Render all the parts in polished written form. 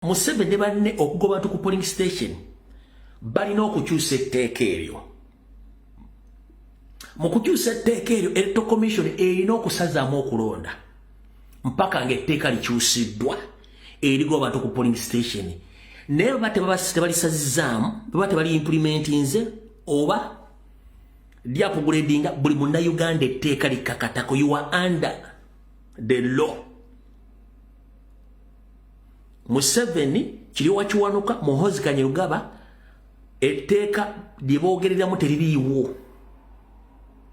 Museveni ne banne okugoba abantu ku polling station balina okukyusa etteeka eryo. Mu kukyusa etteeka eryo, Electoral Commission erina okusazaamu okulonda mpaka ng'etteeka likyusiddwa erigoba abantu ku polling station. Naye baba tebalisazizaamu, baba tebali implementinze oba lyakuguledinga, buli munnayuganda etteeka likakatako. You are under the law. Museveni, Kiryowa Kiwanuka, Muhoozi Kainerugaba, etteeka lye boogereramu teririiwo.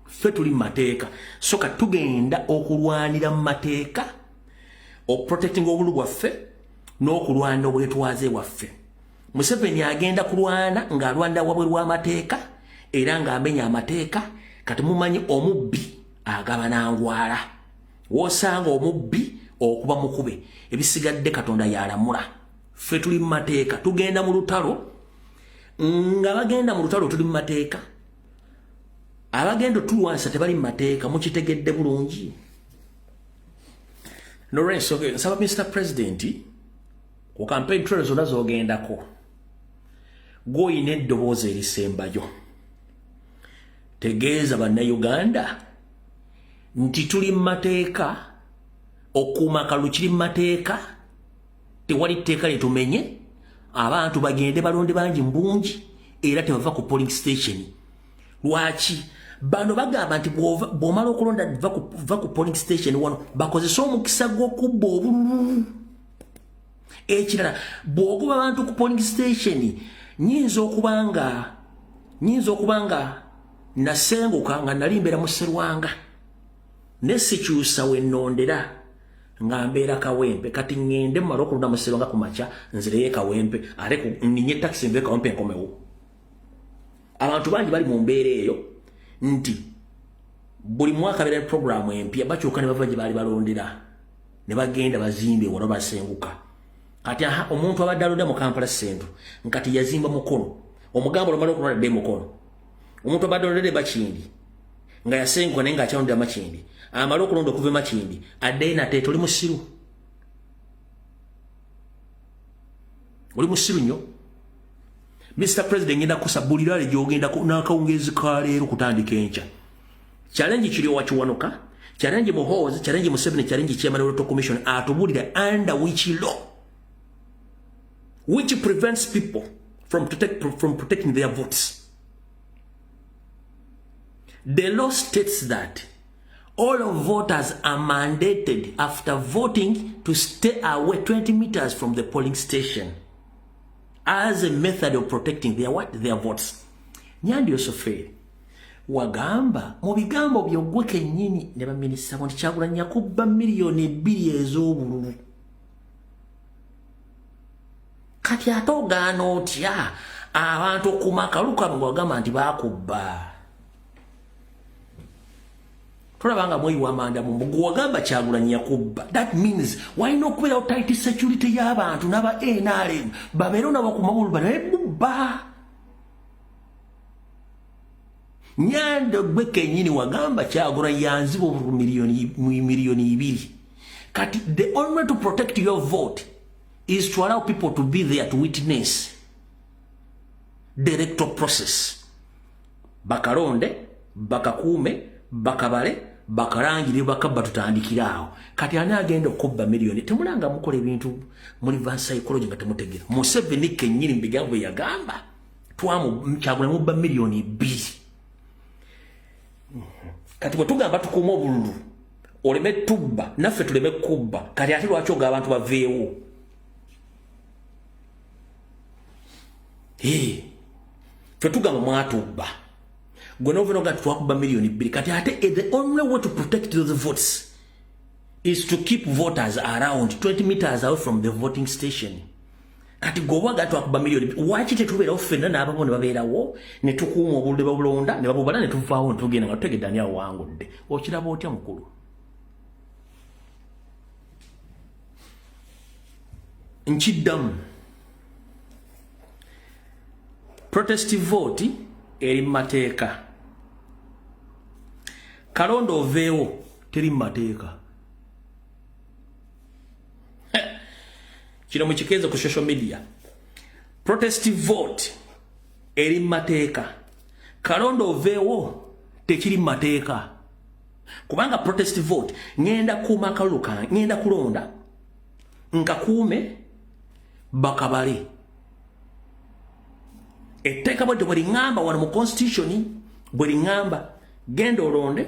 Ffe tuli mu mateeka, so ka tugenda okulwanira mu mateeka oprotecting obululu bwaffe n'okulwana obwetwaze bwaffe. Museveni agenda kulwana ng'alwanira wabweru w'amateeka era ng'amenya amateeka. Kati mumanyi omubbi agabana ngwala, wosanga omubbi okuba mukube, ebisigadde Katonda yalamula. Ffe tuli mu mateeka, tugenda mu lutalo nga bagenda mu lutalo, tuli mu mateeka. Abagenda otulwanisa tebali mu mateeka, mukitegedde bulungi. Nolwensonga nsaba Mr President, ku campaign trail zonna zogendako, gwoyina eddoboozi erisembayo, tegeeza Bannayuganda nti tuli mu mateeka, okuuma akalulu kiri mu mateeka, tewali tteeka lyetumenye. Abantu bagende balonde bangi mu bungi era tebava ku polling station. Lwaki bano bagamba nti bw'omala okulonda va ku polling station? Wano bakozese omukisa gw'okubba obululu. Ekirala, bw'ogoba abantu ku polling station, nyinza okuba nga nasenguka nga nali mbeera mu Serwanga, ne sikyusa wennondera nga mbeera Kawempe. Kati ŋŋende mumale okulonda mu Serwanga ku makya, nzireyo Kawempe, ate ninye takisi nve Kawempe nkomewo. Abantu bangi bali mu mbeera eyo nti buli mwaka beera programu empya, bakyuka ne bava gye baali balondera ne bagenda bazimbe wala basenguka. Kati aha, omuntu abadde alonda mu Kampala Central nkati yazimba Mukono, omugamba olumala okulonda dde Mukono. Omuntu abadde alondera Makindi nga yasenguka naye ng'akyalondera Makindi, amale okulonda okuva e Makindi addeyo nate. Toli musiru? Oli musiru nnyo. Mr President, ngenda kusabulira le gyogenda n'akawungeezi ka leero kutandika enkya. Challenge Kiryowa Kiwanuka, challenge Muhoozi, challenge Museveni, challenge chairman of Electoral Commission atubulire under which law which prevents people from protecting their votes. The law states that all of voters are mandated after voting to stay away 20 meters from the polling station as a method of protecting their what? Their votes. Nyandi Yosoferi, wagamba mu bigambo byogwe kennyini ne baminisita bo nti Kyagulanyi yakubba 2 miliyoni ez'obululu. Kati ate ogaana otya abantu okuma akalulu kaabwe nga wagamba nti baakubba? Tolaba nga mweyiwa amanda mu mbugu? Wagamba Kyagulanyi yakubba, that means walina okubeerawo tight security y'abantu n'aba NRM babeerewo n'abakuma bululu banaye bubba. Nyanda, gwe kennyini wagamba Kyagulanyi yanziba obululu 2 miliyoni. Kati the only way to protect your vote is to allow people to be there to witness the electoral process, bakalonde, bakakuume, bakabale, bakalangire, bakabba. Tutandikire awo. Kati ani agenda okubba miliyoni? Temulanga mukola ebintu muli van psychology nga temutegera. Museveni kennyini mu bigambo bye yagamba, twamu Kyagulanyi mubba 2 miliyoni. Kati bwe tugamba tukuume obululu oleme tubba, naffe tuleme kubba, kati ate lwaki oga abantu baveewo? Ffe tugamba mwatubba, gwe novenoga twakuba 2 miliyoni. Kati ate the only way to protect those votes is to keep voters around 20 meters away from the voting station. Kati gwobaga twakuba miliyoni, waki tetubeerawo ffenna n'abamu ne babeerawo ne tukuuma obululu, babulonda ne babubala ne tuvaawo ne tugenda nga tutegedde ani awangudde? Okiraba otya, mukulu? Nkiddamu, protest vote eri mu mateeka, kalonda oveewo teri mu mateeka. Kino mukikeeze ku social media. Protest vote eri mu mateeka. Kalonda oveewo tekiri mu mateeka. Kubanga protest vote, ŋŋenda kuuma akalulu kange, ŋŋenda kulonda nkakuume bakabale. Etteeka bwetyo bwe liŋŋamba wano mu constitution, bwe liŋŋamba: genda olonde,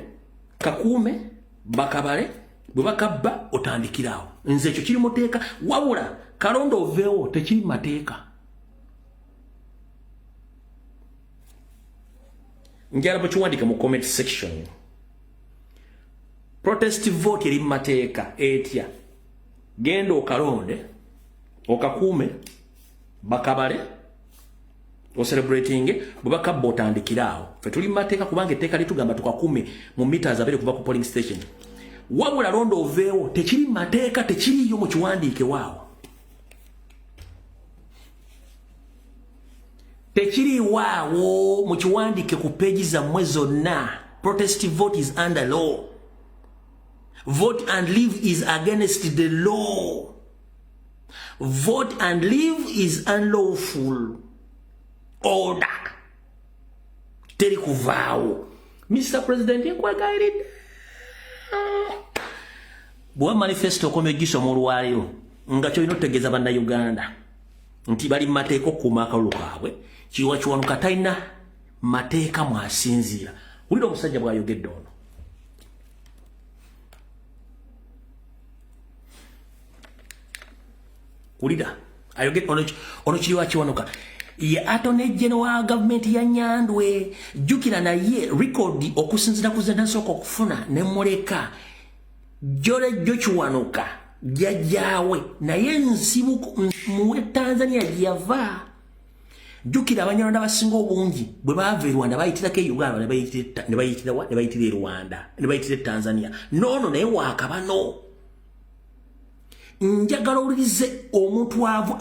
kakuume, bakabale, bwe bakabba otandikiraawo. Nze ekyo kiri muteeka. Wabula kalonda oveewo tekiri mateeka. Njala bwekiwandike mu comment section. Protest vote eri mateeka etya? Genda okalonde, okakuume, bakabale, ocelebrating, bwe bakabba otandikiraawo. Fe tuli mateeka, kubanga etteeka litugamba tukakuume mu meters 2 kuva ku polling station. Wabula londa oveewo tekiri mateeka, tekiriyo mu kiwandiike waawo, tekiriwaawo mu kiwandiike ku peegi zammwe zonna. Protest vote is under law. Vote and leave is against the law. Vote and leave is unlawful order. Teri kuvaawo. Mr President, nkwegayiridde, bw'oba manifesto okomye ogisoma olwaleero nga kyolina otutegeeza Bannayuganda nti bali mu mateeka okukuuma akalulu kaabwe. Kiryowa Kiwanuka talina mateeka mwasinziira. Wulira omusajja bw'ayogedde ono. Wulira ayogedde ono Kiryowa Kiwanuka ye Attorney General wa gavumenti ya Nyandwe. Jjukira naye record okusinziira ku zenasooka okufuna ne muleka jole jjo Kiwanuka jjajjaawe naye nsibuko muwe Tanzania gyeyava. Jjukira Abanyarwanda basinga obungi bwe baava e Rwanda bayitirako e Uganda, ne bayitirawa, ne bayitira e Rwanda, ne bayitira e Tanzania. Noono naye waakabano. Njagala owulirize omuntu avu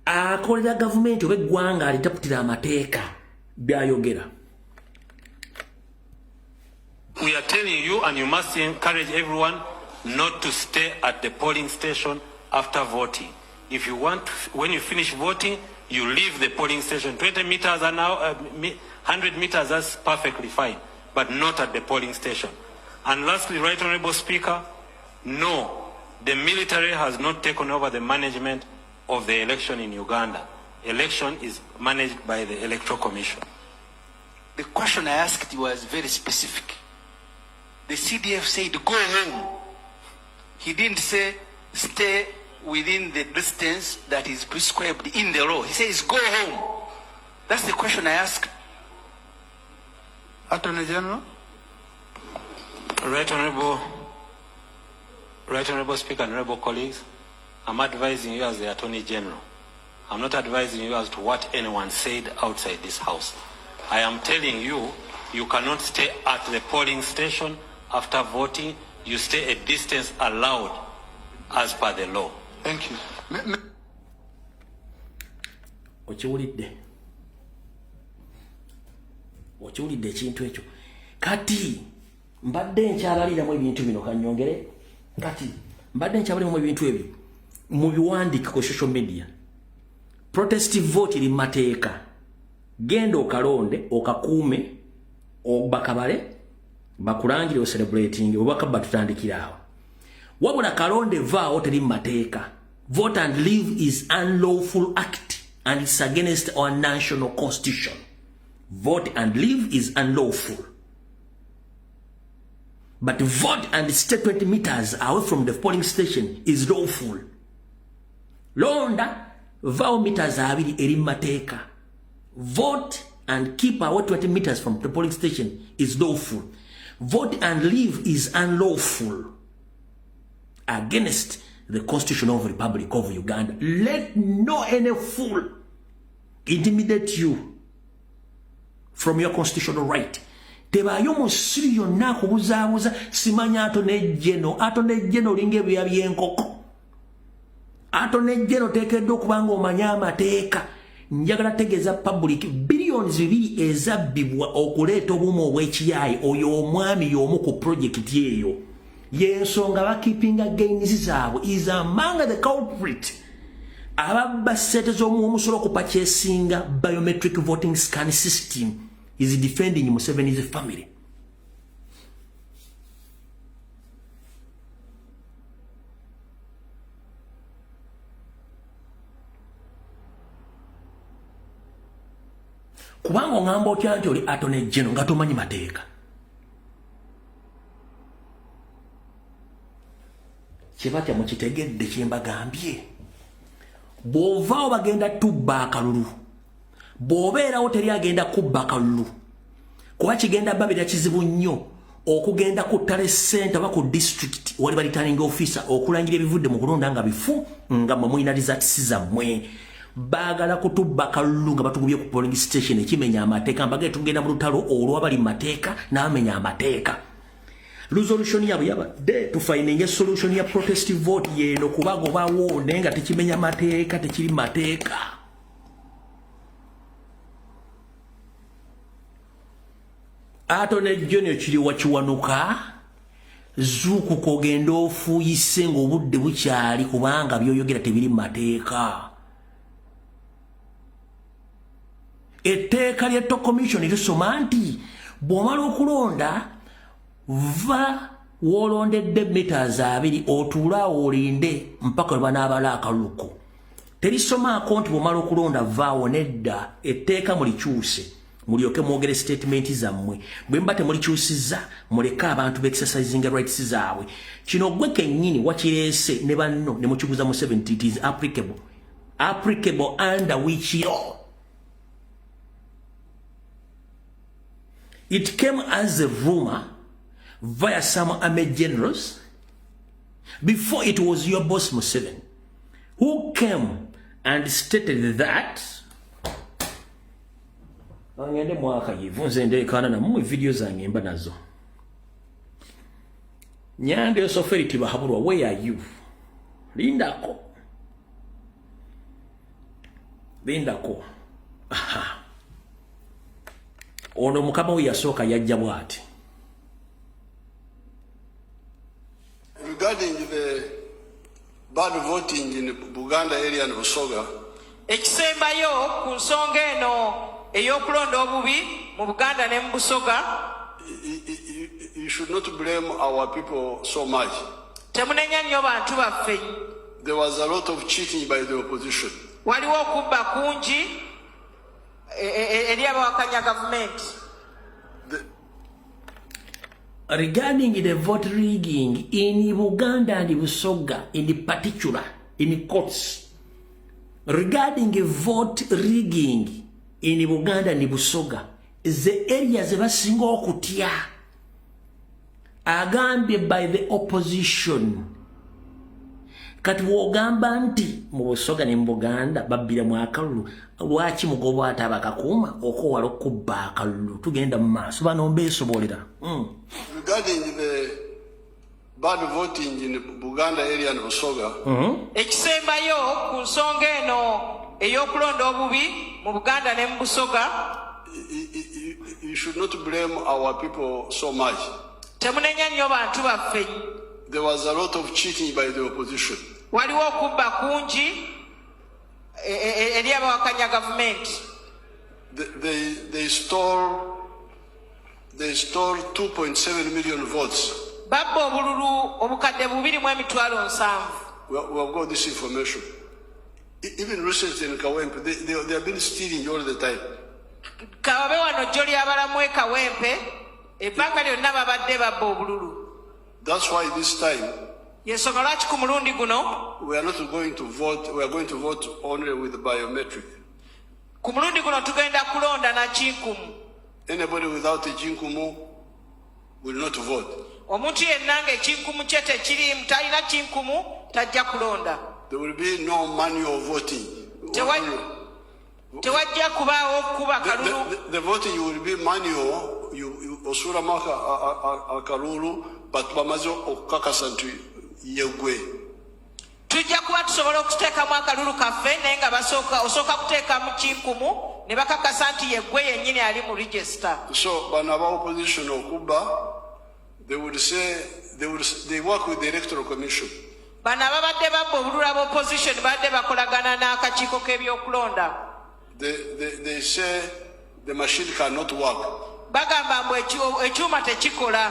akolera gavumenti oba eggwanga alitaputira amateeka byayogera. We are telling you, and you must encourage everyone not to stay at the polling station after voting. If you want, to, when you finish voting, you leave the polling station. 20 meters an hour, 100 meters, that's perfectly fine, but not at the polling station. And lastly, Right Honorable Speaker, no, the military has not taken over the management of the election in Uganda. Election is managed by the Electoral Commission. The question I asked was very specific. The CDF said, go home. He didn't say, stay within the distance that is prescribed in the law. He says, go home. That's the question I asked. Attorney General? Right Honorable Speaker and Honorable colleagues, I'm advising you as the Attorney General. I'm not advising you as to what anyone said outside this house. I am telling you, you cannot stay at the polling station after voting. You stay a distance allowed as per the law. Thank you. Okiwulidde, okiwulidde ekintu ekyo. Kati mbadde nkyabaliramu ebintu bino, kanyongere. Kati mbadde nkyabaliramu ebintu ebyo mu biwandiike ku social media. Protest vote eri mateeka. Genda okalonde, okakuume, bakabale, bakulangire, ocelebrating, obakabba tutandikira awo. Wabula kalonde vaawo teri mateeka. Vote and leave is unlawful act and it's against our national constitution. Vote and leave is unlawful, but vote and stay 20 meters away from the polling station is lawful. Londa, vaawo meters 20 eri mateeka. Vote and keep away 20 meters from the polling station is lawful. Vote and leave is unlawful, against the Constitution of the Republic of Uganda. Let no any fool intimidate you from your constitutional right. Tebaayo musiru yonna akubuzaabuza. Simanya Attorney General. Attorney General olinga ebyoya by'enkoko. Attorney General oteekeddwa okuba nga omanye amateeka. Njagala tegeeza public, billions 2 ezabbibwa okuleeta obumu obw'ekiyaayi, oyo omwami y'omu ku projekiti eyo. Yensonga bakeepinga gains zaabwe. Is among the culprit ababba ssente z'omuwomusolo okupurchasinga biometric voting scan system. Is defending Museveni's family. Kubanga oŋŋamba otya nti oli attorney general nga tomanyi mateeka? Kyebatya mukitegedde kyembagambye. Bw'ovaawo bagenda tubba akalulu, bw'obeerawo teri agenda kubba akalulu, kuba kigenda babira kizibu nnyo okugenda ku tally center oba ku district wali ba returning officer okulangira ebivudde mu kulonda nga bifu, nga mmwe mulina results zammwe. Baagala kutubba kalulu nga batugubye ku polling station, ekimenya amateeka. Mbagee tugenda mu lutalo olwabali mu mateeka n'amenya amateeka. Resolution yabwe yabadde tufindinge solution ya protest vote yeno, kubagobawo, naye nga tekimenya mateeka, tekiri mateeka. Attorney General Kiryowa Kiwanuka, zuukuka ogenda ofuuyise ng'obudde bukyali, kubanga byoyogera tebiri mu mateeka. Etteeka lya commission lisoma nti bw'omala okulonda, va w'olondedde meters 20, otuule awo olinde mpaka lwe banaabala akalulu. Terisomaako nti bw'omala okulonda vaawo. Nedda, etteeka mulikyuse mulyoke mwogere statement zammwe. Bwe mba temulikyusizza, muleke abantu beexercising rights zaabwe. Kino gwe kennyini wakireese ne banno ne mukiguza mu 70. It is applicable, applicable under which law? It came as a rumor via some army generals before it was your boss Museveni who came and stated that. Ngende mwaka yivunze ndeekana nammwe, video zange mba nazo. Nyande Yosoferi Tibahabulwa, where are you? Lindako, lindako. Aha, ono mukama we yasooka yajja bw'ati. Regarding the bad voting in Buganda area and Busoga, Ekisembayo ku nsonga eno ey'okulonda obubi mu Buganda ne mu Busoga, you should not blame our people so much. Temunenya nnyo bantu baffe. There was a lot of cheating by the opposition. Waliwo okubba kungi eri abawakanya gavumenti. Regarding the vote rigging in Buganda and Busoga in particular, in courts, regarding vote rigging in Buganda and Busoga, the areas ebasinga okutya, agambye by the opposition. Kati bw'ogamba nti mu Busoga ne mu Buganda babbira mu akalulu, lwaki mugoba ate abakakuuma okwewala okubba akalulu? Tugenda mu maaso, bano mbeesobolera. Regarding the bad voting in Buganda area and Busoga, Ekisembayo ku nsonga eno ey'okulonda obubi mu Buganda ne mu Busoga, you should not blame our people so much. Temunenya nnyo bantu baffe. There was a lot of cheating by the opposition. Waliwo okubba kungi eri abawakanya gavumenti. They stole 2.7 million votes. Babba obululu 2,700,000. We have got this information. Even recently in Kawempe, they have been stealing all the time. Kababe wano jjo lyabalamu e Kawempe, ebbanga lyonna babadde babba obululu. That's why this time Yensonga lwaki ku mulundi guno we are not going to vote, we are going to vote only with biometric. Ku mulundi guno tugenda kulonda na kinkumu. Anybody without a jinkumu will not vote. Omuntu yenna ng'ekinkumu kye tekiriimu, talina kinkumu, tajja kulonda. There will be no manual voting. Tewajja kubaawo okukuba kalulu. The voting will be manual. You osulamu akalulu, but bamaze okukakasa nti yegwe. Tujja kuba tusobola okuteekamu akalulu kaffe, naye nga basooka osooka kuteekamu kinkumu ne bakakasa nti yeggwe yennyini ali mu register. So bano aba opposition okubba, They would say, they work with the Electoral Commission. Bano ababadde babba obululu aba opposition badde bakolagana n'akakiiko k'ebyokulonda. They say the machine cannot work. Bagamba mbu ekyuma tekikola.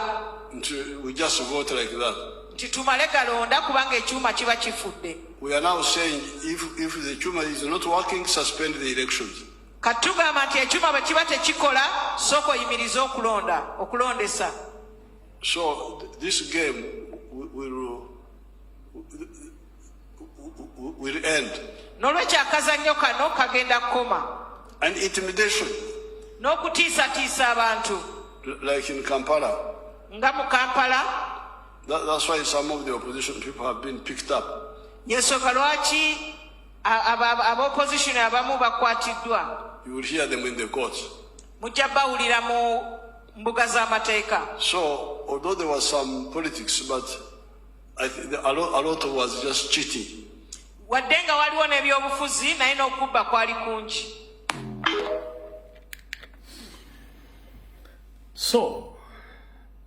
We just vote like that. Nti tumale galonda kubanga ekyuma kiba kifudde. We are now saying if the chuma is not working, suspend the elections. Kati tugamba nti ekyuma bwe kiba tekikola, sooka oyimirize okulonda okulondesa. So this game will end. N'olwekyo akazannyo kano kagenda kukoma. And intimidation, n'okutiisatiisa abantu, like in Kampala. Nga mu Kampala. That's why some of the opposition people have been picked up. Yensonga lwaki aba opposition abamu bakwatiddwa. You will hear them in the courts. Mujja bawulira mu mbuga z'amateeka. So, although there was some politics, but I think a lot was just cheating. Wadde nga waliwo n'ebyobufuzi, naye n'okubba kwali kungi. So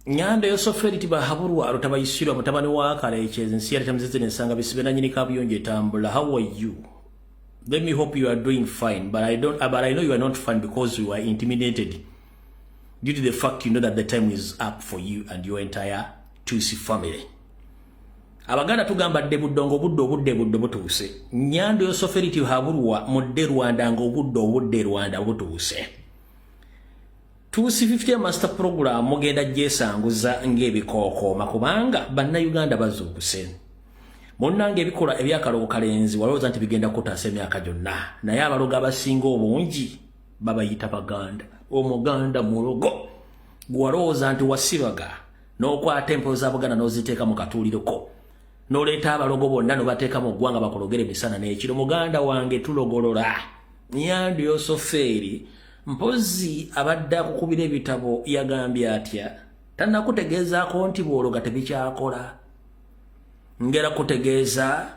Nyanda Yosoferi Tibahaburwa Rutabayisirwa mutabani wa Kalekyezi nsi yali tamuzeze ensanga bisibe nanyini kabuyonjo etambula. How are you? Let me hope you are doing fine, but I don't, but I know you are not fine because you are intimidated due to the fact you know that the time is up for you and your entire Tutsi family. Abaganda tugamba dde budongo budde obudde budde butuuse. Nyanda Yosoferi Tibahaburwa mudde Rwanda nga obudde obudde Rwanda butuuse. 250 master program mugenda gyesanguza ng'ebikookooma kubanga bannayuganda bazuukuse. Munnange ebikola ebyakalogo kalenzi walowooza nti bigenda kutaasa emyaka gyonna, naye abalogo abasinga obungi babayita Baganda. Omuganda mulogo. Gwalowooza nti wasibaga n'okwata empewo za Buganda n'oziteeka mu katuuliroko, n'oleeta abalogo bonna n'obateeka mu ggwanga bakologere emisana n'ekiro. Muganda wange tulogolola. Nyanda Yosoferi mpozi abadde akukubira ebitabo yagambye atya? Tannakutegeezaako nti bw'ologa tebikyakola. Ngera kutegeeza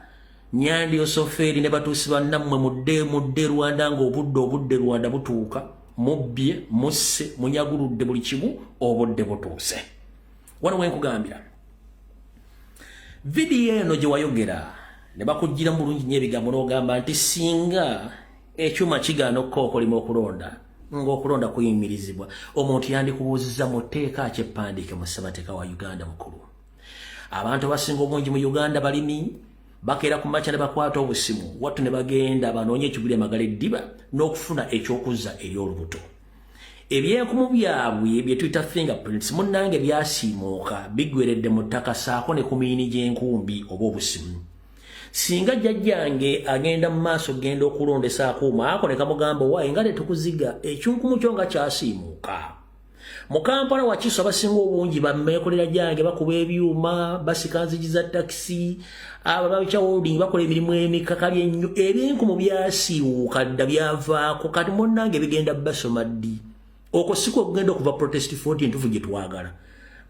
Nyanda Yosoferi ne batuusi bannammwe mudde Rwanda ng'obudde obudde Rwanda butuuka. Mubbye, musse, munyaguludde buli kimu, obudde butuuse. Wano we nkugambira. Vidiyo eno gye wayogera ne bakuggyira mu bulungi nnyo ebigambo n'ogamba nti singa ekyuma kigaana okukookolima okulonda ng'okulonda kuyimirizibwa, omuntu yandikubuuzizza mu tteeka ki eppandiike mu ssemateeka wa Uganda mukulu. Abantu abasinga obungi mu Uganda balimi, bakeera ku makya ne bakwata obusimu wattu ne bagenda banoonye ekiguli amagala eddiba n'okufuna ekyokuzza eri olubuto. Ebyenkumu byabwe bye tuyita fingerprints munnange byasiimuuka biggweredde mu ttaka ssaako ne ku miyini gy'enkumbi oba obusimu. Singa jjajjange agenda mu maaso genda okulondesa akuuma ako ne kamugamba waayi nga tetukuziga ekyunkumu kyo nga kyasiimuuka. Mu Kampala Wakiso abasinga obungi bammeekolera gyange bakuba ebyuma, basika nzigi za takisi, abo babikya holding bakola emirimu emikakali ennyo. Ebyenkumu byasiiwuuka dda byavaako, kati munnange bigenda basoma ddi? Okwo si kwe kugenda okuva protest vote entuufu gye twagala.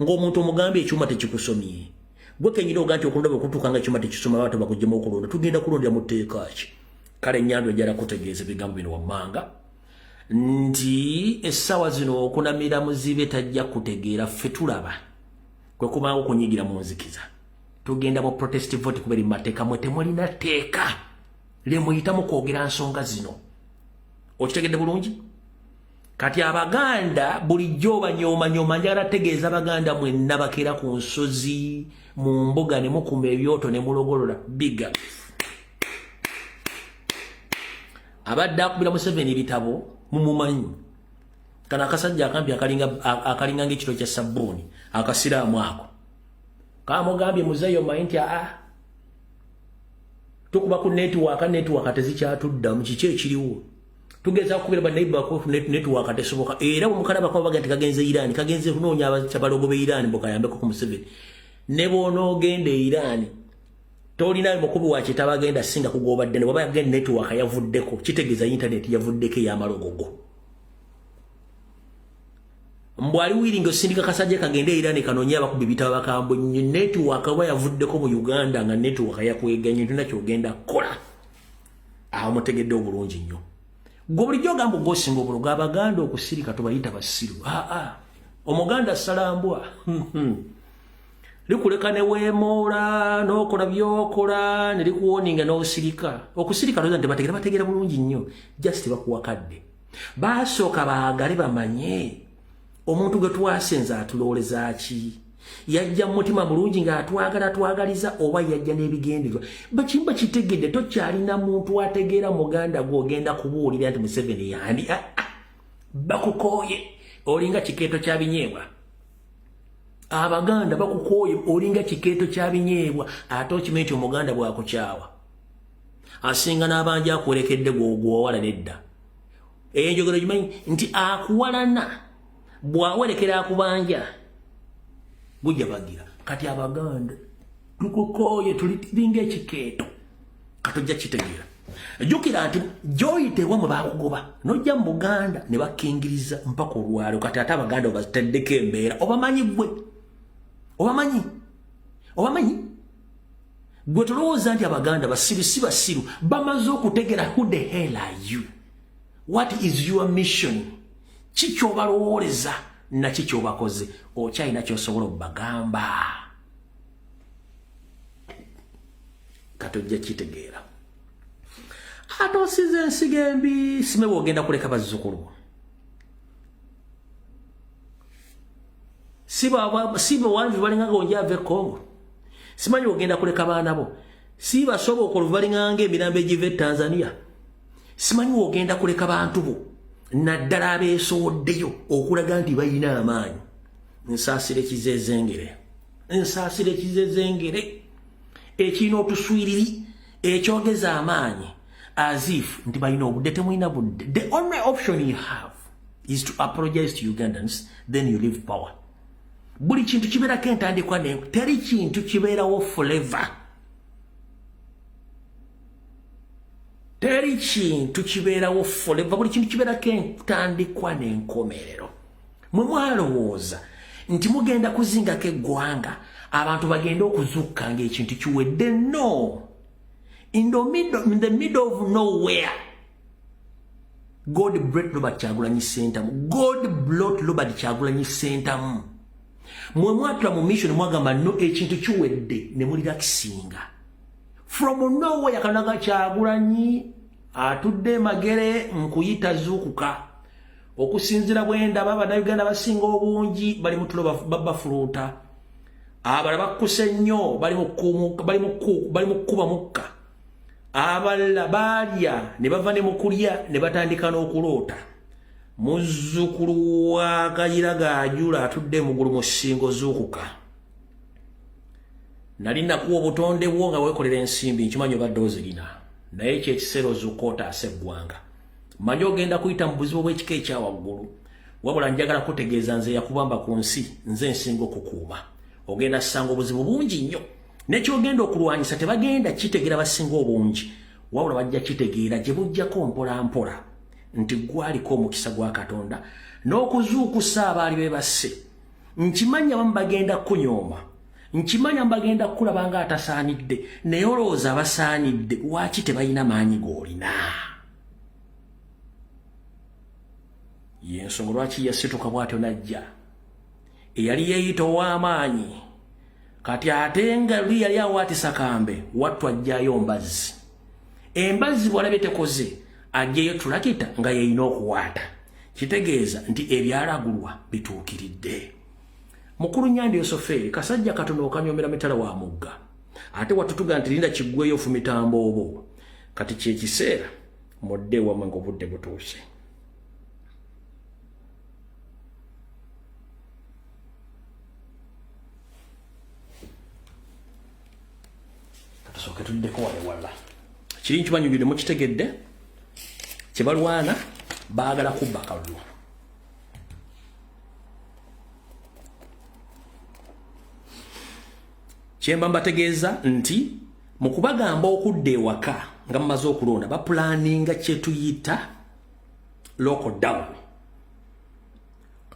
Ng'omuntu omugambye ekyuma tekikusomye. Gwe kennyini ogaa nti okulonda bwe kutuuka nga ekyuma tekisoma abantu bakuggyemu okulonda, tugenda kulondera mu tteeka ki? Kale Nyanda ojjala kutegeeza ebigambo bino wammanga nti essaawa zino okunamira muzibe tajja kutegeera, ffe tulaba kwe kubanga okunyigira mu nzikiza. Tugenda mu protest vote kuba eri mu mateeka, mwe temulina tteeka lye muyitamu kwogera nsonga zino. Okitegedde bulungi? Kati Abaganda bulijjo banyoomanyoma, njagala tegeeza Abaganda mwenna bakeera ku nsozi mu mbuga ne mukuma ebyoto ne mulogolola biga. Abadde akubira Museveni ebitabo mumumanyi. Kano akasajja akampi akalinga ng'ekiro kya sabbuuni akasiraamu ako. Kamugambye muzeeyo omanyi nti tukuba ku netiwaaka tezikyatuddamu, kiki ekiriwo? Tugeza okukubira bannaiba ku netiwaaka tesoboka. Era bwe mukalabako baga nti kagenze Iran, kagenze kunoonya abalogo b'e Iran mbu kayambeko ku Museveni. Ne bw'onoogenda e Iran tolina mukubi wa kitabo agenda singa kugobadde ne bw'aba yagenda netiwaaka yavuddeko, kitegeeza internet yavuddeko ey'amalogogo. Mbu ali wiringa osindika kasajja kagende e Iran kanoonye abakubi ebitabo bakambwe nnyo. Netiwaaka oba yavuddeko mu Uganda nga netiwaaka yakweganye, tolina ky'ogenda kukola. Awo mutegedde obulungi nnyo. Gwe bulijjo ogamba ogw'osinga obulogo, Abaganda okusirika tubayita basiru. Omuganda assalambwa. Likuleka ne weemoola n'okola by'okola ne likuwoninga n'osirika. Okusirika lowooza nti bategeera, bategeera bulungi nnyo, just bakuwa kadde. Baasooka baagale bamanye omuntu gwe twasenza atulowooleza ki. Yajja mu mutima mulungi ng'atwagala twagaliza oba yajja n'ebigendererwa. Bakimba kitegedde, tokyalina muntu ategeera muganda gw'ogenda kubuulira nti Museveni yandi. Bakukooye, olinga kikeeto kya binyeebwa. Abaganda bakukooye, olinga kikeeto kya binyeebwa. Ate okimanyi nti omuganda bw'akukyawa asinga n'abanja akuwerekedde gw'owala nedda. Enjogero gimanyi nti akuwalana bw'awerekera akubanja gujja bagira. Kati abaganda tukukooye, tulinga ekikeeto, katujja kitegeera. Jjukira nti gy'oyita ewammwe baakugoba n'ojja mu Buganda ne bakkingiriza mpaka olwalo. Kati ate abaganda obataddeko embeera, obamanyi ggwe, obamanyi, obamanyi gwe. Tolowooza nti abaganda basiru, si basiru, bamaze okutegera who the hell are you, what is your mission, ki ky'obalowooleza naki ky'obakoze. Okyalina ky'osobola obbagamba, katojja kitegeera. Ate osiza ensigo embi, sime bw'ogenda kuleka bazzukulu, si bawanvu balinga gonja ava e Congo, simanyi ogenda kuleka baana bo, si basoboka olubalinganga emirambo egiva e Tanzania, simanyi wogenda kuleka bantu bo, naddala abeesowoddeyo okulaga nti balina amaanyi. Nsaasira ekizezengere, nsaasira ekizezengere ekirina otuswiriri ekyogeza amaanyi as if nti balina obudde. Temulina budde. The only option you have is to apologize to Ugandans, then you leave power. Buli kintu kibeerako entandikwa, ne teri kintu kibeerawo forever. Teri kintu kibeerawo forever, buli kintu kibeerako entandikwa n'enkomerero. Mwe mwalowooza nti mugenda kuzingako eggwanga, abantu bagende okuzukka ng'ekintu kiwedde. No, in the middle of nowhere, God brought Robert Kyagulanyi Ssentamu. God brought Robert Kyagulanyi Ssentamu. Mwe mwatula mu mission, mwagamba no, ekintu kiwedde, ne mulirakisinga. From nowhere kanaga Kyagulanyi atudde Magere, nkuyita zuukuka. Okusinzira bwe ndaba, Bannayuganda basinga obungi bali mu tulo babafuluuta. Abalala bakkuse nnyo, bali mu kkuba mukka. Abalala baalya ne bava ne mu kulya ne batandika n'okuloota. Muzzukulu wa Kayira Gaajula atudde muggulu mu ssingo, zuukuka. Nali nakuwa obutonde bwo nga weekolera ensimbi, nkimanyi obadde ozirina, naye kyekiseera ozuuka otaasa eggwanga. Manyi ogenda kuyita mu buzibu bw'ekika ekya waggulu, wabula njagala kutegeeza nze yakubamba ku nsi, nze nsinga okukuuma. Ogenda ssanga obuzibu bungi nnyo, nekyogenda okulwanyisa tebagenda kitegeera basinga obungi, wabula bajja kitegeera gye bujjako mpola mpola nti gwaliko omukisa gwa Katonda n'okuzuukusa abaali bebasse. Nkimanyi abamu bagenda kunyooma, nkimanyi abamu bagenda kukulaba nga atasaanidde, naye olowooza abasaanidde waaki tebalina maanyi g'olina? Yensonga lwaki yasituka bw'atyo n'ajja. Eyali yeeyita ow'amaanyi kati ate nga luli yali awaatisa kambe, wattu ajjayo mbazzi. Embazzi bw'alabye tekoze, ajjeyo tulakita nga yeyina okuwaata. Kitegeeza nti ebyalagulwa bituukiridde. Mukulu Nyandi Yosofeeri, kasajja katono okanyomera mitala wa mugga, ate watutuga nti linda kiggweyo ofumitambo obo. Kati kyekiseera mudde ewamwe ng'obudde butuuse. Katusooke tuddeko wale wala. Kiri nkimanyujudde, mukitegedde kyebalwana, baagala kubba kalulu. Kyemba mbategeeza nti mu kubagamba okudda ewaka nga mumaze okulonda, bapulaninga kyetuyita lockdown.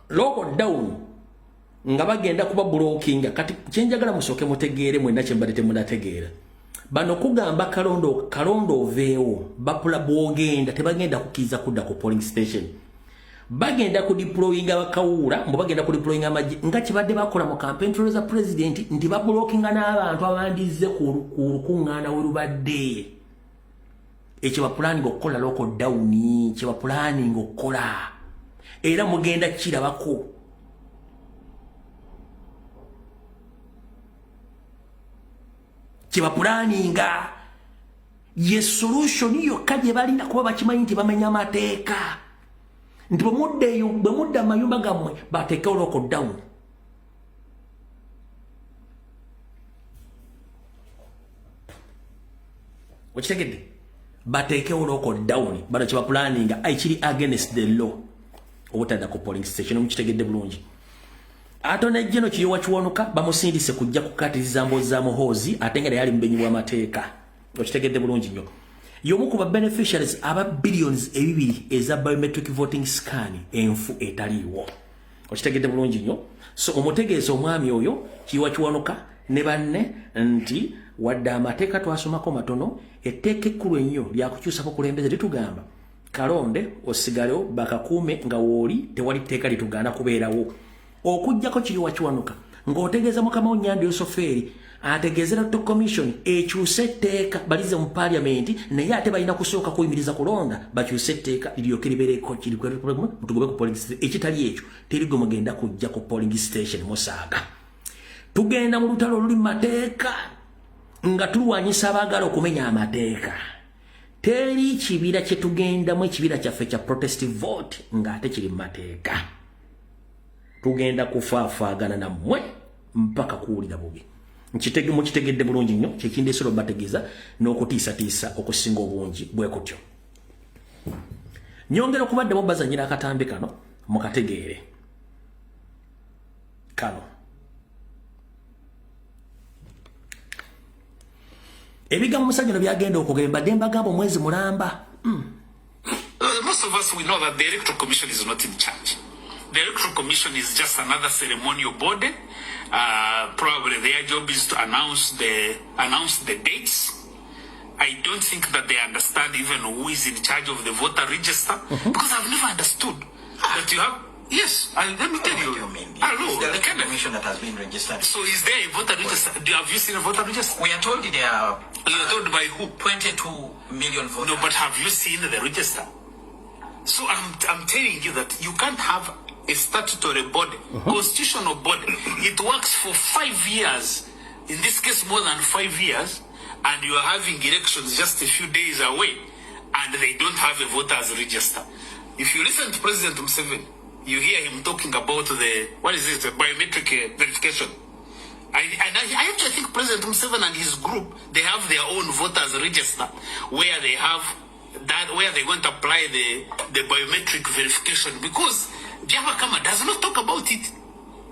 Lockdown nga bagenda kuba blockinga. Kati kyenjagala musooke mutegeere mwenna kyembadde temunategeera, bano kugamba kalondo kalondo oveewo, bapula bwogenda tebagenda kukkiriza kudda ku polling station. Bagenda ku deployinga bakawuula, mbu bagenda ku deployinga amagye nga kibadde bakola mu campaign trail za president, nti bablockinga n'abantu abandizze ku lukuŋŋaana we lubadde. Ekyo bapulaninga okukola lockdown, kye bapulaninga okukola, era mugenda kirabako. Kye bapulaninga ye solution yokka gye balina, kuba bakimanyi nti bamenya amateeka, nti bwe muddeeyo, bwe mudda amayumba gammwe, bateekewo lockdown. Okitegedde? Bateekewo lockdown. Bano kye bapulaninga ekiri against the law, obutadda ku polling station. Mukitegedde bulungi? Attorney General Kiryowa Kiwanuka bamusindise kujja kukatiriza mboozi za Muhoozi, ate nga yali mubenyi bw'amateeka. Okitegedde bulungi nnyo? Y'omu ku ba beneficiaries aba billions 2 eza biometric voting scan enfu etaliiwo. Okitegedde bulungi nnyo? So omutegeeza omwami oyo Kiryowa Kiwanuka ne banne nti wadde amateeka twasomako matono, etteeka ekkulu ennyo lyakukyusa bukulembeze litugamba kalonde osigalewo bakakuume nga wooli, tewali tteeka litugaana kubeerawo okugjako Kiryowa Kiwanuka ng'otegeeza mukama wo Nyanda Yosofeeri ategeeza Electoral Commission ekyuse etteeka balize mu parliament, naye ate balina kusooka kuyimiriza kulonda, bakyuse etteeka liryoke libeereko mutugobe ku polling station. Ekitali ekyo, teri gwe mugenda kujja ku polling station. Musaaga tugenda mu lutalo oluli mu mateeka nga tulwanyisa abaagala okumenya amateeka. Teri kibira kye tugendamu, ekibira kyaffe kya protest vote ng'ate kiri mu mateeka. Tugenda kufaafaagana nammwe mpaka kuwulira bubi. Mukitegedde bulungi nnyo? Kyekindeesera obategeeza n'okutiisatiisa okusinga obungi bwe kutyo. Nyongera okubaddemu bazanyira akatambi kano, mukategeere kano. Ebigambo omusajja no byagenda okwogera, mbadde mbagamba omwezi mulamba. Most of us, we know that the Electoral Commission is not in charge. The Electoral Commission is just another ceremonial body. Probably their job is to announce the dates. I don't think that they understand even who is in charge of the voter register because I've never understood that you have. Yes, let me tell What you. do you mean? Hello, It's the Electoral Kenneth. Commission that has been registered. So is there a voter register? Have you seen a voter register? We are told there are You are told by who? 22 million voters. No, but have you seen the register? So I'm telling you that you can't have a statutory body, constitutional body. It works for 5 years. In this case, more than 5 years, and you are having elections just a few days away, and they don't have a voters register. If you listen to President Museveni, you hear him talking about the, what is it, the biometric verification. And I actually think President Museveni and his group, they have their own voters register where they have that, where they're going to apply the biometric verification, because Byabakama does not talk about it.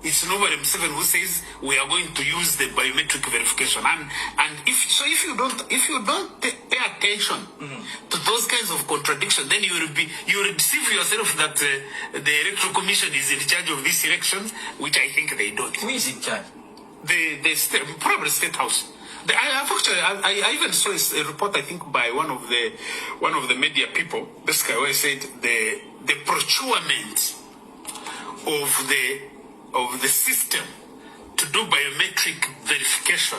It's nobody Museveni who says we are going to use the biometric verification. And if so, if you don't pay attention to those kinds of contradictions, then you will deceive yourself that the Electoral Commission is in charge of these elections, which I think they don't. Who is in charge? The state, probably State House. I have actually, I even saw a report, I think, by one of the media people. Basically, where he said the procurement of the system to do biometric verification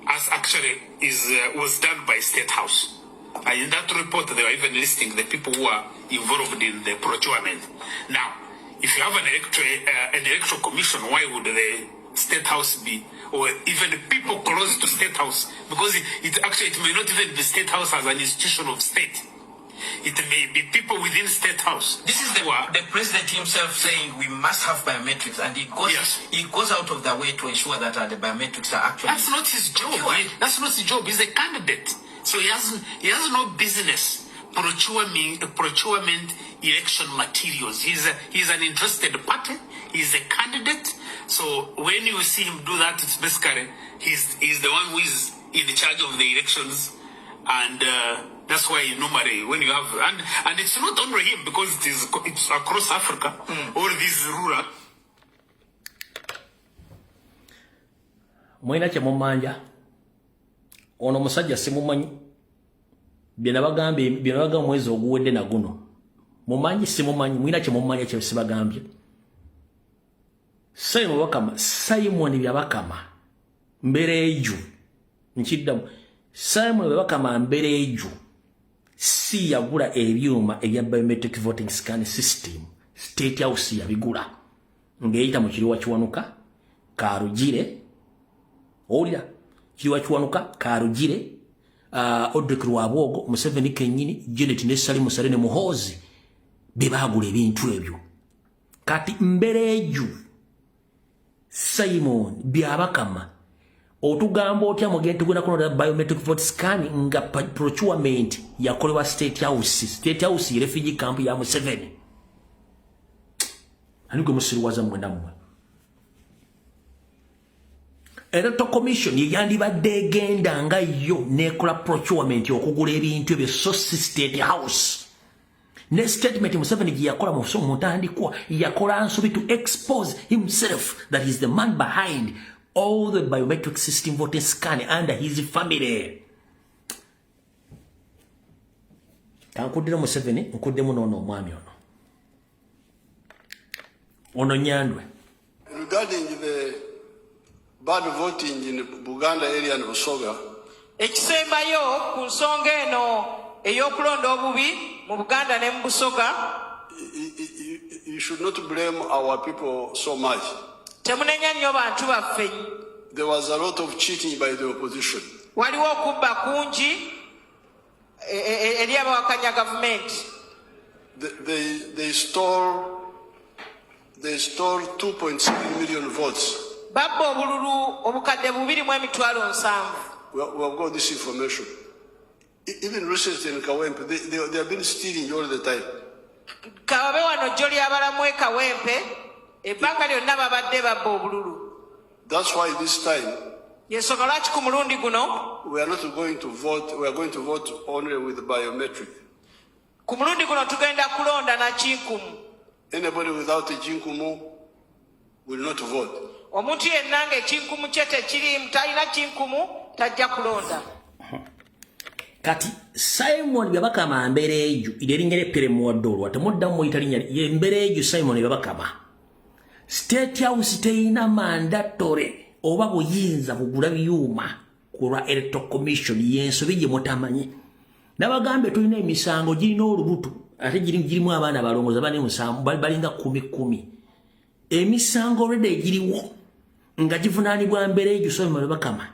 as actually is was done by State House. And in that report, they were even listing the people who are involved in the procurement. Now, if you have an electoral commission, why would the State House be, or even the people close to State House? Because it actually, it may not even be State House as an institution of state. It may be people within State House. This is who are the president himself saying we must have biometrics, and he goes he goes out of the way to ensure that the biometrics are actually. That's not his job. That's not his job. He's a candidate, so he has no business procurement election materials. He's an interested party. He's a candidate. So when you see him do that, it's basically he's the one who is in charge of the elections, and that's why normally when you have and it's not only him, because it's across Africa, all these rural Mwina kye mumanja, ono omusajja simumanyi. Bye nabagamba, bye nabagamba omwezi oguwedde na guno. Mumanyi simumanyi, mwina kye mumanyi kye sibagambye. Simon Bakama, Simon Byabakama Mbereju, nkiddamu, Simon Byabakama Mbereju si yagula ebyuma ebya biometric voting scan system. State House yabigula ng'eyita mu Kiriwa Kiwanuka Karugire. Owulira, Kiriwa Kiwanuka Karugire, Odrek Rwabwogo, Museveni kennyini, Janet ne Salim Saleh ne Muhoozi be baagula ebintu ebyo. Kati Mbereju Simon Byabakama, otugamba otya mugenda tugenda kulonda biometric vote scan nga procurement yakolebwa State House? State House ye refugee camp ya Museveni. Ani gwe musiruwaza mmwe nammwe? Electoral Commission yeyandibadde egenda nga yo nekola procurement okugula ebintu ebyo, so si State House. Ne statement Museveni gye yakola mu ntandikwa yakola nsobi to expose himself that is the man behind all the biometric system voting scan under his family. Kankuddira Museveni, nkuddemu noono omwami ono, ono Nyandwe. Regarding the bad voting in Buganda area and Busoga, Ekisembayo ku nsonga eno ey'okulonda obubi mu Buganda ne mu Busoga, you should not blame our people so much. Temunenya nnyo bantu baffe. There was a lot of cheating by the opposition. Waliwo okubba kungi eri abawakanya gavumenti. They stole 2.7 million votes. Babba obululu 2,700,000. We have got this information. Even recently in Kawempe, they have been stealing all the time. Kababe wano jjo lyabalamu e Kawempe, ebbanga lyonna babadde babba obululu. That's why this time Yensonga lwaki ku mulundi guno we are not going to vote, we are going to vote only with biometric. Ku mulundi guno tugenda kulonda na kinkumu. Anybody without a jinkumu will not vote. Omuntu yenna ng'ekinkumu kye tekiriimu, talina kinkumu, tajja kulonda. Kati Simon Byabakama Mbereju, erinnya ly'eppere muwadde olwa temuddamu muyita linnya ye Mbereju. Simon Byabakama, State House teyina mandatory oba buyinza bugula byuma ku lwa Electoral Commission. Y'ensobi gye mutamanyi. Nabagambye tulina emisango girina olubuto, ate girimu abaana balongoza bane musanvu, balinga kumi kumi. Emisango already egiriwo nga givunaanibwa Mbereju Simon Byabakama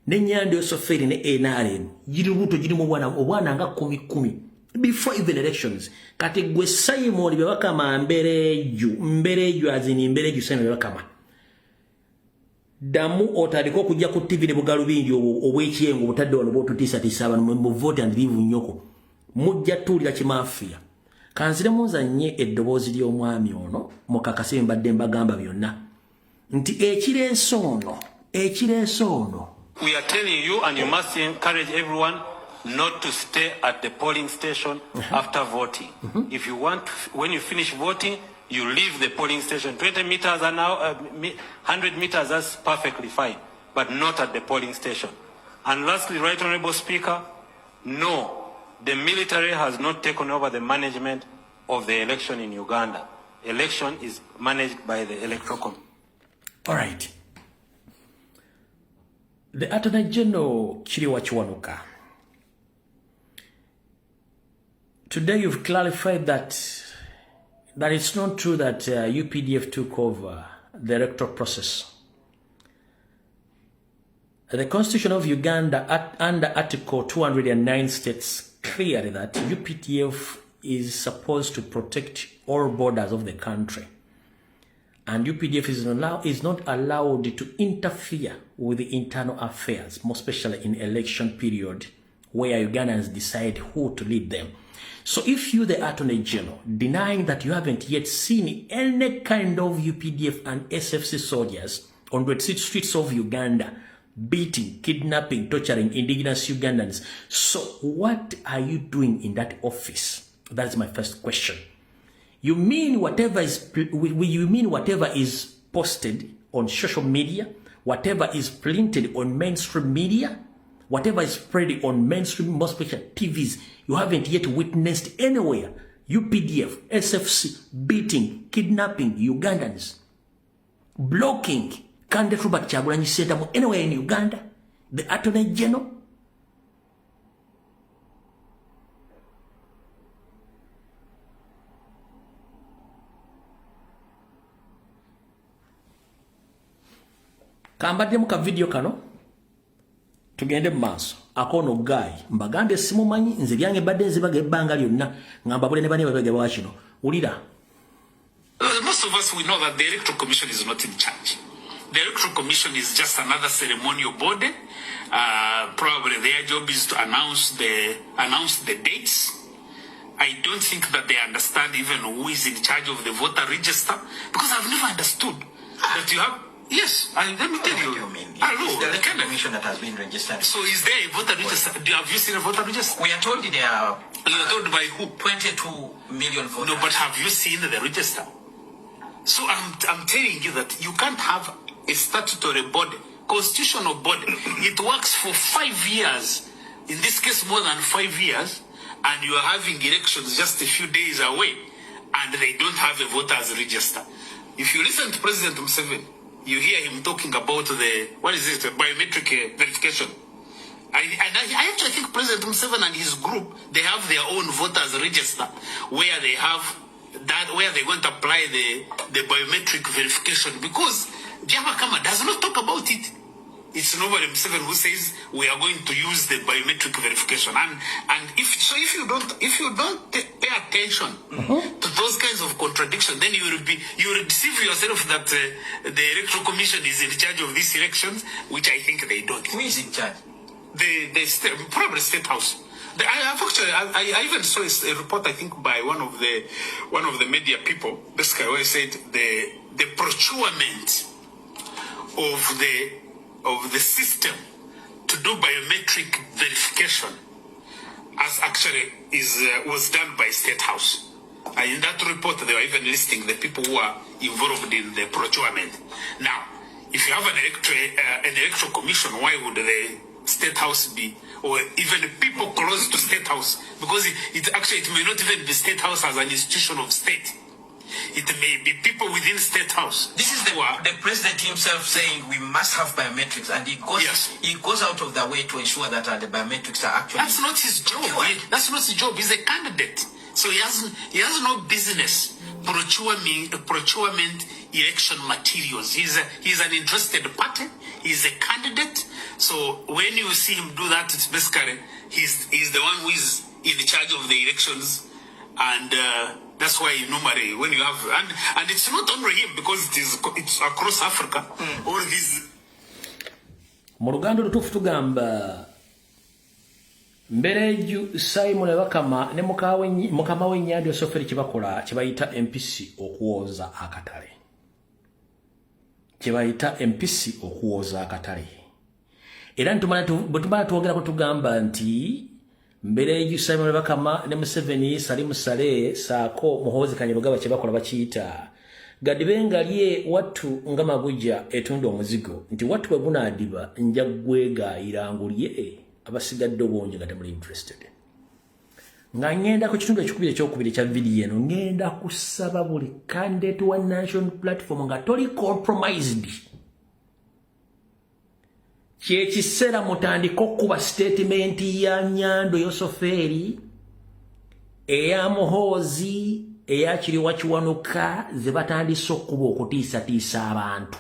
ne Nyando Yosoferi ne NRM giri lubuto, girimu obwana nga kumi kumi before even elections. Kati gwe Simon Byabakama Mbereju, Mbereju azini Mbereju Simon Byabakama, ddamu otandike okujja ku TV ne bugalubindi obw'ekiyengo obutadde wano bwotutiisatiisa abantu mu vote and leave nnyoko. Mujja tuwulira kimafiya. Kanziremu nzanye eddoboozi ly'omwami ono mukakase mbadde mbagamba byonna nti ekireese ono, ekireese ono. We are telling you, and you must encourage everyone not to stay at the polling station after voting. If you want, when you finish voting, you leave the polling station. 20 meters an hour, 100 meters, that's perfectly fine, but not at the polling station. And lastly, Right Honorable Speaker, no, the military has not taken over the management of the election in Uganda. Election is managed by the Electoral Commission. All right. The Attorney General Kiryowa Kiwanuka, today you've clarified that it's not true that UPDF took over the electoral process. The Constitution of Uganda under Article 209 states clearly that UPDF is supposed to protect all borders of the country. And UPDF is not allowed to interfere with the internal affairs, more especially in election period where Ugandans decide who to lead them. So if you, the Attorney General, denying that you haven't yet seen any kind of UPDF and SFC soldiers on the streets of Uganda, beating, kidnapping, torturing indigenous Ugandans, so what are you doing in that office? That is my first question. You mean whatever is posted on social media, whatever is printed on mainstream media, whatever is spread on mainstream, most especially TVs, you haven't yet witnessed anywhere UPDF, SFC beating, kidnapping Ugandans, blocking candidate Robert Kyagulanyi Ssentamu anywhere in Uganda, the Attorney General. Kambaddemu ka video kano tugende mu maaso. Akono guy mbagambye simumanyi, nze byange mbadde nzibaga ebbanga lyonna nga mbabule ne bane babege bwa kino. Wulira. Most of us, we know that the Electoral Commission is not in charge. The Electoral Commission is just another ceremonial body. Probably their job is to announce the dates. I don't think that they understand even who is in charge of the voter register, because I've never understood that you have. Yes, and let me tell What you. do you mean? Hello, It's the Electoral Kenneth. Commission that has been registered. So is there a voter register? Have you seen a voter register? We are told there are You are told by who? 22 million voters. No, but have you seen the register? So I'm telling you that you can't have a statutory body, constitutional body. It works for 5 years. In this case, more than 5 years, and you are having elections just a few days away, and they don't have a voters register. If you listen to President Museveni, you hear him talking about the, what is it, biometric verification. And I actually think President Museveni and his group, they have their own voters register where they have that, where they're going to apply the biometric verification, because Byabakama does not talk about it. It's nobody Museveni who says we are going to use the biometric verification. And if you don't pay attention to those kinds of contradictions, then you will deceive yourself that the Electoral Commission is in charge of these elections, which I think they don't. Who is in charge? The state, probably State House. I have actually, I even saw a report, I think, by one of the media people, basically, where he said the procurement of the system to do biometric verification as actually is was done by State House. And in that report, they were even listing the people who are involved in the procurement. Now, if you have an electoral commission, why would the State House be, or even people close to State House? Because it actually, it may not even be State House as an institution of state. It may be people within State House. This is who are the president himself saying we must have biometrics, and he goes he goes out of the way to ensure that the biometrics are actually. That's not his job. That's not his job. He's a candidate, so he has no business procurement election materials. He's an interested party. He's a candidate. So when you see him do that, it's basically he's the one who is in charge of the elections, and that's why normally when you have and it's not only him, because it's across Africa. All these Mu Luganda olutuufu tugamba Mbereju Simon Bakama ne mukama w'ennyanja Yosoferi kyebakola kye bayita empisi okuwooza akatale, kye bayita empisi okuwooza akatale. Era bwe tumala twogerako tugamba nti Mbereju Simon Bakama ne Museveni Salimu Sale saako Muhoozi Kainerugaba kye bakola bakiyita gadibe nga lye wattu nga maguja etunda omuzigo, nti wattu bwe gunaadiba nja gwegaayira ngulye abasigadde obungi nga temuli interested. Nga ŋŋenda ku kitundu ekikubiri ekyokubiri ekya vidiyo eno, ŋŋenda kusaba buli candidate wa National Platform nga toli compromised, kyekiseera mutandike okuba statement ya Nyando Yosoferi, eya Muhoozi, eya Kiriwa Kiwanuka ze batandise okuba okutiisatiisa abantu.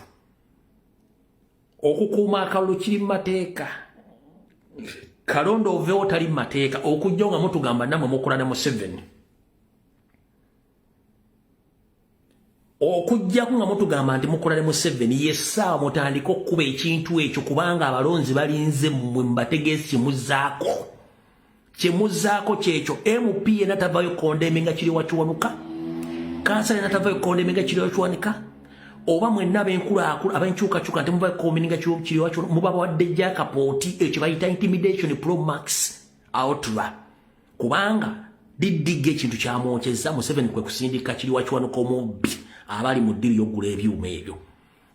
Okukuuma akalulu kiri mu mateeka, kalonda oveewo tali mu mateeka, okujja nga mutugamba nammwe mukola ne Museveni, okujjaku nga mutugamba nti mukola ne Museveni. Yessaawa mutandike okukuba ekintu ekyo, kubanga abalonzi balinze mmwe mubategeezi kyemuzaako. Kyemuzaako kyekyo. MP yena tavayo condemninga Kiriwa Kiwanuka, kansala yena tavayo condemninga Kiriwa Kiwanuka, oba mwenna abenkulakula abenkyukakyuka nti muvayo condemninga Kiriwa Kiwanuka, muba bawadde jackpot. Ekyo bayita intimidation pro max ultra, kubanga diddiga ekintu kyamwokyeza. Museveni kwe kusindika Kiriwa Kiwanuka omubbi abali mu ddiiru y'okugula ebyuma ebyo.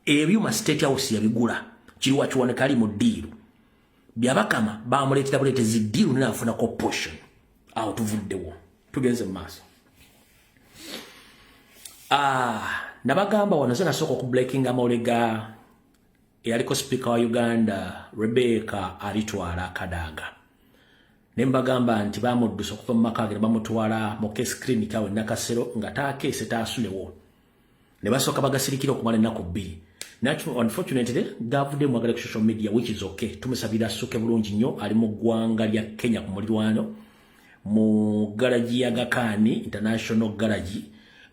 Ebyuma State House yabigula, Kiriwa Kiwanuka ali mu ddiiru. Byabakama bamuleetera buleetezi ddiiru, naafunako portion. Awo tuvuddewo, tugenze mu maaso. Nabagamba wano nze nasooka okubreakinga amawulire ga eyaliko sipiika wa Uganda Rebecca Alitwala Kadaga, ne mbagamba nti bamuddusa okuva mu maka ge ne bamutwala mu case clinic awo e Nakasero nga taakeese taasulewo, ne basooka bagasirikira okumala ennaku 2. Unfortunately gavudde mwagala ku social media, which is okay. Tumusabira assuke bulungi nnyo. Ali mu ggwanga lya Kenya ku mulirwano mu garagi ya Gakani International Garage,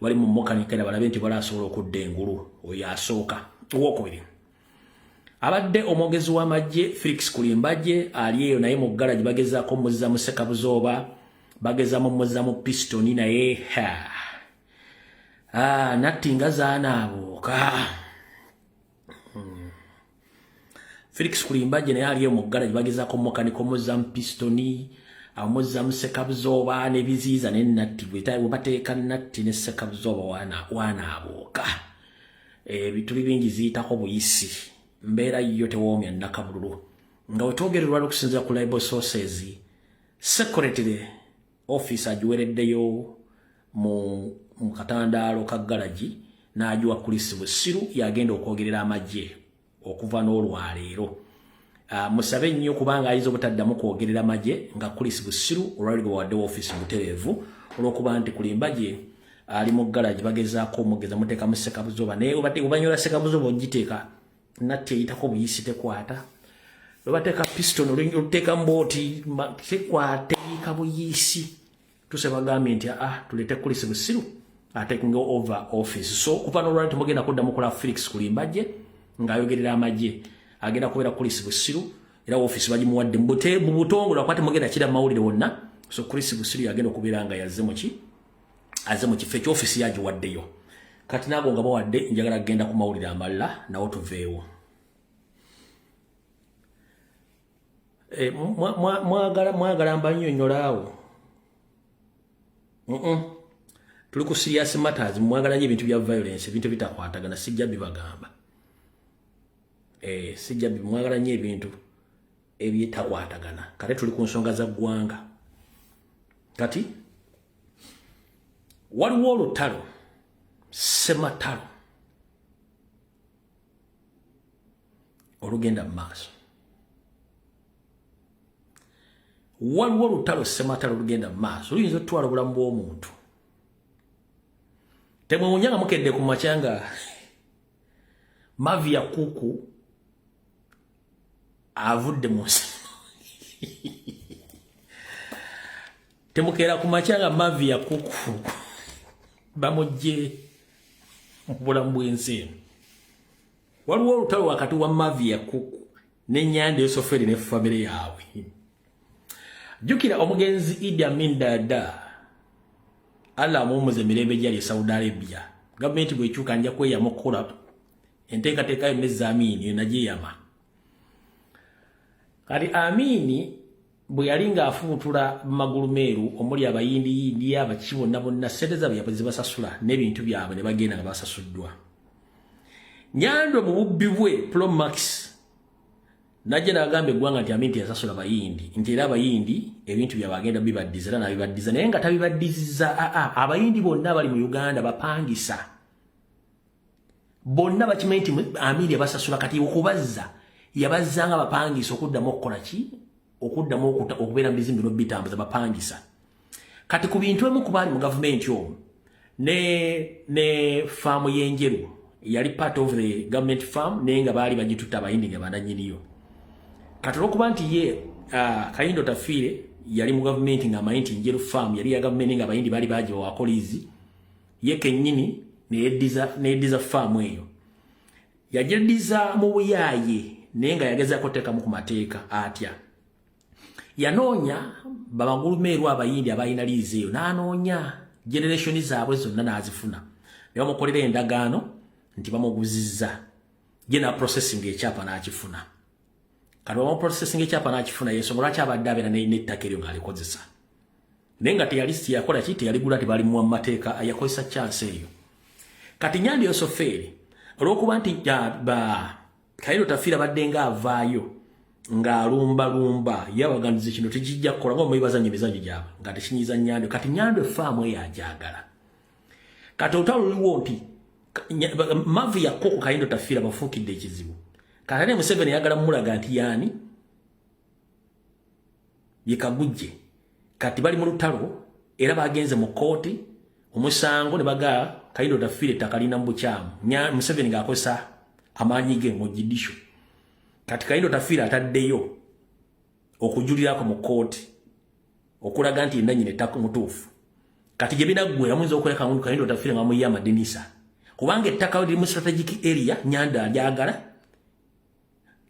bali mu mokanikera balabe nti balasobola okudda engulu. Oyo asooka. Owokubiri, abadde omwogezi w'amagye Felix Kulimbaje ali eyo naye mu garagi, bagezaako muzza mu sekabuzooba, bagezamu muzza mu pistoni, naye ha natti nga zaanaabuuka. Felix Kulimbaje naye ali eyo mu garagi, bagezaako mukanika omuzza mu pistoni, amuzza mu sekabuzooba n'ebiziiza ne natti. Bwe bateeka natti ne sekabuzooba wanaabuuka, ebituli bingi ziyitako buyisi. Mbeera yo tewoomya nnakabululu. Nga wetwogererwa okusinziira ku reliable sources, secretary office agiwereddeyo mu katandaalo ka garagi n'agiwa Chris Busiru, yagenda okwogerera amagye okuva n'olwaleero. Musabe nnyo kubanga ayinza obutaddamu kwogerera magye nga Chris Busiru olwali gwe bawaddewo office butereevu, olw'okuba nti Kulimbaje ali mu garagi, bagezaako omugeza muteekamu sekabuzooba, naye obanyola sekabuzooba ogiteeka natti eyitako buyisi, tekwata. Webateeka piston oluteeka mbooti tekwata, eyiika buyisi. Tuse bagambye nti tuleete Chris Busiru ataking over office. So kuva n'olwali temugenda kuddamu kola Felix Kulimbaje ng'ayogerera amagye, agenda kubeera Chris Busiru, era office bagimuwadde mu butongole lwakuba temugenda kira mawulire wonna. So Chris Busiru yagenda okubeera nga yazze muki, aze mu kifo ekyofisi yagiwaddeyo. Kati naago nga bawadde, njagala kugenda ku mawulire amalala nawo tuveewo. Mwagala mbanyonyola awo? Tuli ku serious matters. Mwagala nnyo ebintu bya violence, ebintu bitakwatagana. Sijja bibagamba. Sijja mwagala nnyo ebintu ebyetakwatagana. Kate tuli ku nsonga za ggwanga. Kati waliwo olutalo sematalo olugenda mu maaso. Waliwo olutalo sematalo olugenda mu maaso, luyinza okutwala obulamu bw'omuntu. Temwewunya nga mukedde ku makya nga Mavia Kuku avudde mu nsi. Temukeera ku makya nga Mavia Kuku bamugje mu bulamu bw'ensi eno. Waliwo olutalo wakati wa Mavia Kuku n'Ennyanda Esoferi ne famire yaabwe. Jjukira omugenzi Idi Amin Dada, Allah amuwummuze emirembe gyali e Saudi Arabia. Gavumenti bw'ekyuka nja kweyama okukola enteekateeka yonna ezza Amini yonna gyeyama. Kati Amini bwe yali ng'afubutula magulu meeru omuli abayindiyindi abaki bonna bonna, ssente zaabwe zibasasula n'ebintu byabwe ne bagenda nga basasuddwa. Nyandwe mu bubbi bwe Promax najja n'agamba eggwanga nti Amin teyasasula bayindi, nti era abayindi ebintu byabwe agenda bibaddiza, era n'abibaddiza, naye nga tabibaddizizza. Aa, abayindi bonna abali mu Uganda bapangisa bonna bakimanyi nti Amin yabasasula. Kati okubazza yabazza nga bapangisa okuddamu okukola ki, okuddamu okubeera mu bizimbe n'obitambuza bapangisa. Kati ku bintu emu ku baali mu gavumenti omwo ne faamu y'Enjeru yali part of the government farm, naye nga baali bagitutta abayindi nga bananyiniyo. Kati olwokuba nti ye Kayindo Tafiire yali mu gavumenti ng'amanyi nti Njeru farm yali ya gavumenti, nga abayindi baali bagibawaako liizi, ye kennyini neyeddiza faamu eyo. Yagyeddiza mu buyaaye, naye nga yagezaako teekamu ku mateeka. Atya? Yanoonya bamagulu meeru abayindi abalina liizi eyo, n'anoonya generation zaabwe zonna n'azifuna, ne bamukolera endagaano nti bamuguzizza ye, na processing ekyapa n'akifuna. Kati bamu processing ekyapa n'akifuna, yensonga lwaki abadde abeera n'ettaka eryo ng'alikozesa, naye nga teyali yakola ki, teyaligula, tebalimuwa mu mateeka, yakozesa chance eyo. Kati Nyandi Yosofeeri, olw'okuba nti ba Kairo Tafiira badde ng'avaayo ng'alumbalumba yabagandiza, kino tekijja kukola nga omuyi bazanya emizannyo gyabwe nga tekinyiza Nyando. Kati Nyando efaamu eyo agyagala. Kati olutalo luliwo nti mavi ya Koko Kahinda Otafiire bafuukidde ekizibu. Kati ate Museveni ayagala mulaga nti yaani ye Kagujje. Kati bali mu lutalo era bagenze mu kkooti omusango ne bagaa Kahinda Otafiire ettaka lina mu bukyamu. Museveni ng'akozesa amaanyi ge mu judicial. Kati Kahinda Otafiire ataddeyo okujulirako mu kkooti okulaga nti yenna nnyini ettaka mutuufu. Kati gye binaggwera muyinza okuleka ngu Kahinda Otafiire nga bamuyiye amadinisa, kubanga ettaka liri mu strategic area, Nyanda alyagala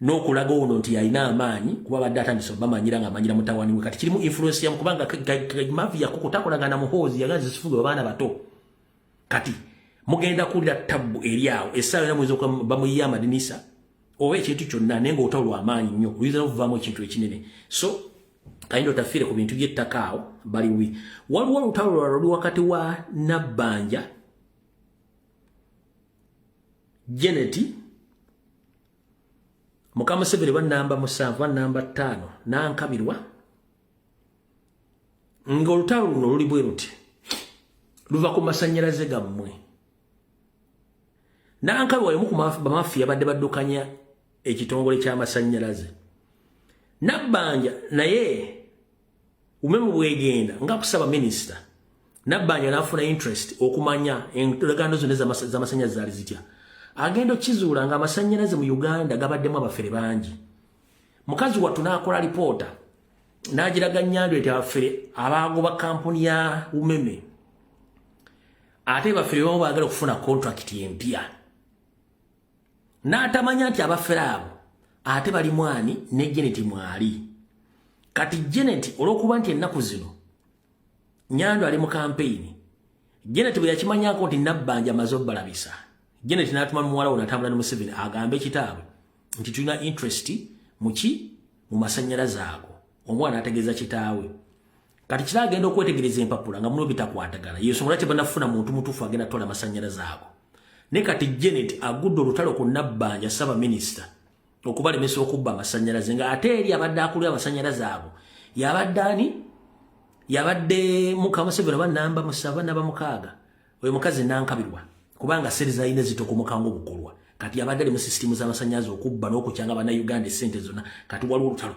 n'okulaga ono nti alina amaanyi, kuba badde atandise obamanyira nga amanyira mutabani we. Kati kirimu influence yamu, kubanga mavi yakuku takolagana Muhoozi, yagala zisifuge abaana bato. Kati mugenda kuwulira tabbu eri awo essaawa yonna, muyinza okuba bamuyiye amadinisa oba ekintu kyonna, naye ng'olutalo lw'amaanyi nnyo luyinza n'okuvaamu ekintu ekinene. So Kahinda Otafiire ku bintu by'ettaka awo bali bubi. Waliwo olutalo lwalwo luli wakati wa Nabbanja Janet muka Museveni ba namba 7, ba namba 5 Nankabirwa, ng'olutalo luno luli bwe luti, luva ku masannyalaze gammwe. Nankabirwa y'omu ku bamafiya badde baddukanya ekitongole ky'amasannyalaze. Nabbanja naye umeme bwegenda nga kusaba minisita, Nabbanja n'afuna interest okumanya endagaano zonna z'amasannyalaze zaali zitya. Agenda okizuula nga amasannyalaze mu Uganda gabaddemu abafere bangi. Mukazi wattu n'akola lipoota n'agiraga Nyandwe nti abafere abaagoba kampuni ya Umeme, ate bafere bamu baagala okufuna contract empya, n'atamanya nti abafere abo ate bali mwani ne Janet mwali. Kati Janet olw'okuba nti ennaku zino Nyando ali mu kampeyini, Janet bwe yakimanyako nti Nabbanja amaze obbalabisa, Janet n'atuma muwala we natambula ne Museveni agambe kitaabwe nti tulina interest muki mu masannyalaze ago. Omwana ategeeza kitaawe. Kati kira agenda okwetegereza empapula nga muno bitakwatagana, yensonga lwaki banafuna muntu mutuufu agenda atwala amasannyalaze ago. Ne kati Janet agudde olutalo ku Nabbanja ssaabaminisita okubalemesa okubba amasannyalaze, nga ate eri abadde akulira amasannyalaze ago yabadde ani? Yabadde muka Museveni oba namba 7, namba 6, oyo mukazi Nankabirwa, kubanga sente zalina zitokomoka ng'obukolwa. Kati yabadde ali mu sisitimu z'amasannyalaze okubba n'okukyanga Bannayuganda essente zonna. Kati waliwo olutalo,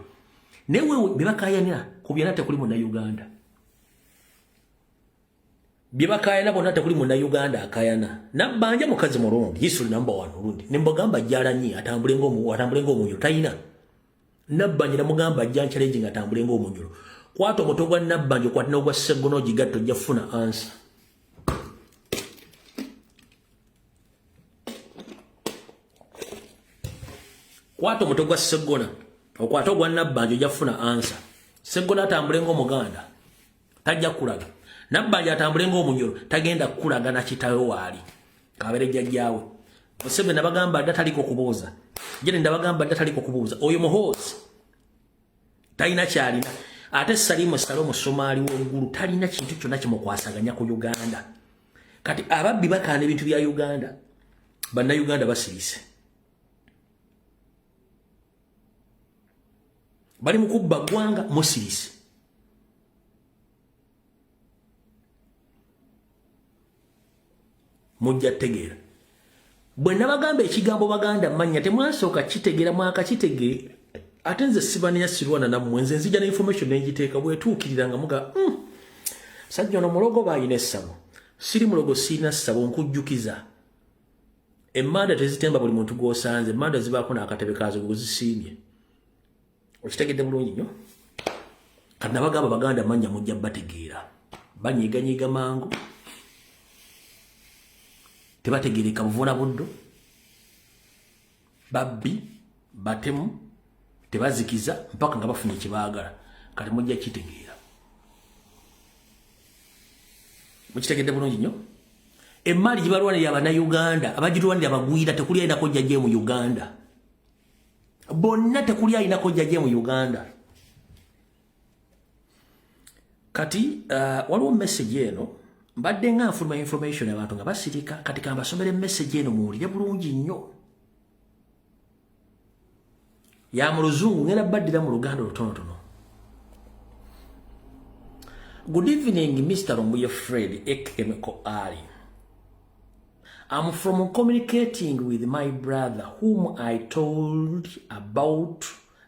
naye wewe bye bakayanira ku byonna tekuli Munnayuganda. Bye bakayana bonna tekuli Munnayuganda akayana. Nabbanja mukazi mulungi, history number one olundi ne mbagamba jalanyi atambule ng'omunyolo talina. Nabbanja namugamba ajja nchallenge nga atambule ng'omunyolo. Kwata omutwe gwa Nabbanja okwata n'ogwa Sseggona ogigatta, ojja kufuna answer. Kwata omutwe gwa Sseggona okwate ogwa Nabbanja, ojja kufuna answer. Sseggona atambule ng'Omuganda, tajja kulaga. Nabbanja atambule ng'omunyolo, tagenda kulaga na kitawe waali kabeere jjajjaawe. Museveni nabagamba dda taliko kubuuza. Jene ndabagamba dda taliko kubuuza. Oyo Muhoozi talina kyalina, ate Salimu Sale omusomaali w'eggulu talina kintu kyonna kimukwasaganya ku Uganda. Kati ababbi bakaana ebintu bya Uganda, Bannayuganda basirise, bali mu kubba ggwanga, musirise. Mujja tegeera bwe nabagamba ekigambo Baganda mannya temwasooka kitegeera, mwakakitegeera. Ate nze sibaniya, sirwana nammwe. Nze nzija ne information nengiteeka bwetuukirira nga muga sajja ono mulogo baalina essabo. Siri mulogo, sirina ssabo. Nkujjukiza, emmanda tezitemba buli muntu gw'osanze. Emmanda zibaako n'akatebe kaazo gwe zisiimye. Okitegedde bulungi nnyo. Kati nabagamba Baganda mannya mujja bategeera, banyiiganyiiga mangu, tebategeereka, buvuna buddo, babbi, batemu, tebazikiza mpaka nga bafunye kyebaagala. Kati mujja kitegeera. Mukitegedde bulungi nnyo. Emaali gyebalwanirira Abannayuganda, abagirwanirira abagwira, tekuli alinako jjajje mu Uganda. Bonna tekuli alinako jjajje mu Uganda. Kati waliwo message eno mbadde nga nfuluma information, abantu nga basirika. Kati kambasomere message eno muwulire bulungi nnyo, ya mu Luzungu, ngenda baddira mu Luganda olutonotono. Good evening, Mr. Lumbuye Fred Ekemeko Ali. I'm from communicating with my brother whom I told about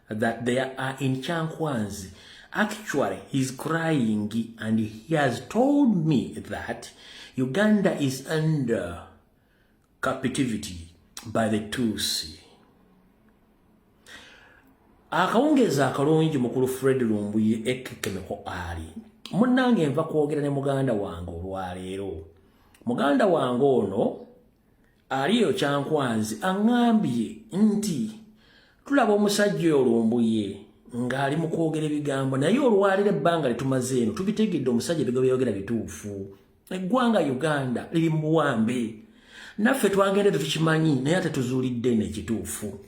that they are in Kyankwanzi. Actually, he's crying and he has told me that Uganda is under captivity by the Tutsi. Akawungeezi akalungi, mukulu Fred Lumbuye ekekemeko ali. Munnange, nva kwogera ne muganda wange olwaleero. Muganda wange ono aliyo Kyankwanzi aŋŋambye nti tulaba omusajja oyo Lumbuye ng'ali mu kwogera ebigambo, naye olwaleero ebbanga lyetumaze eno tubitegedde, omusajja ebigambo byayogera bituufu. Eggwanga Uganda liri mu buwambe. Naffe twagende tetukimanyi, naye ate tuzuulidde eno ekituufu.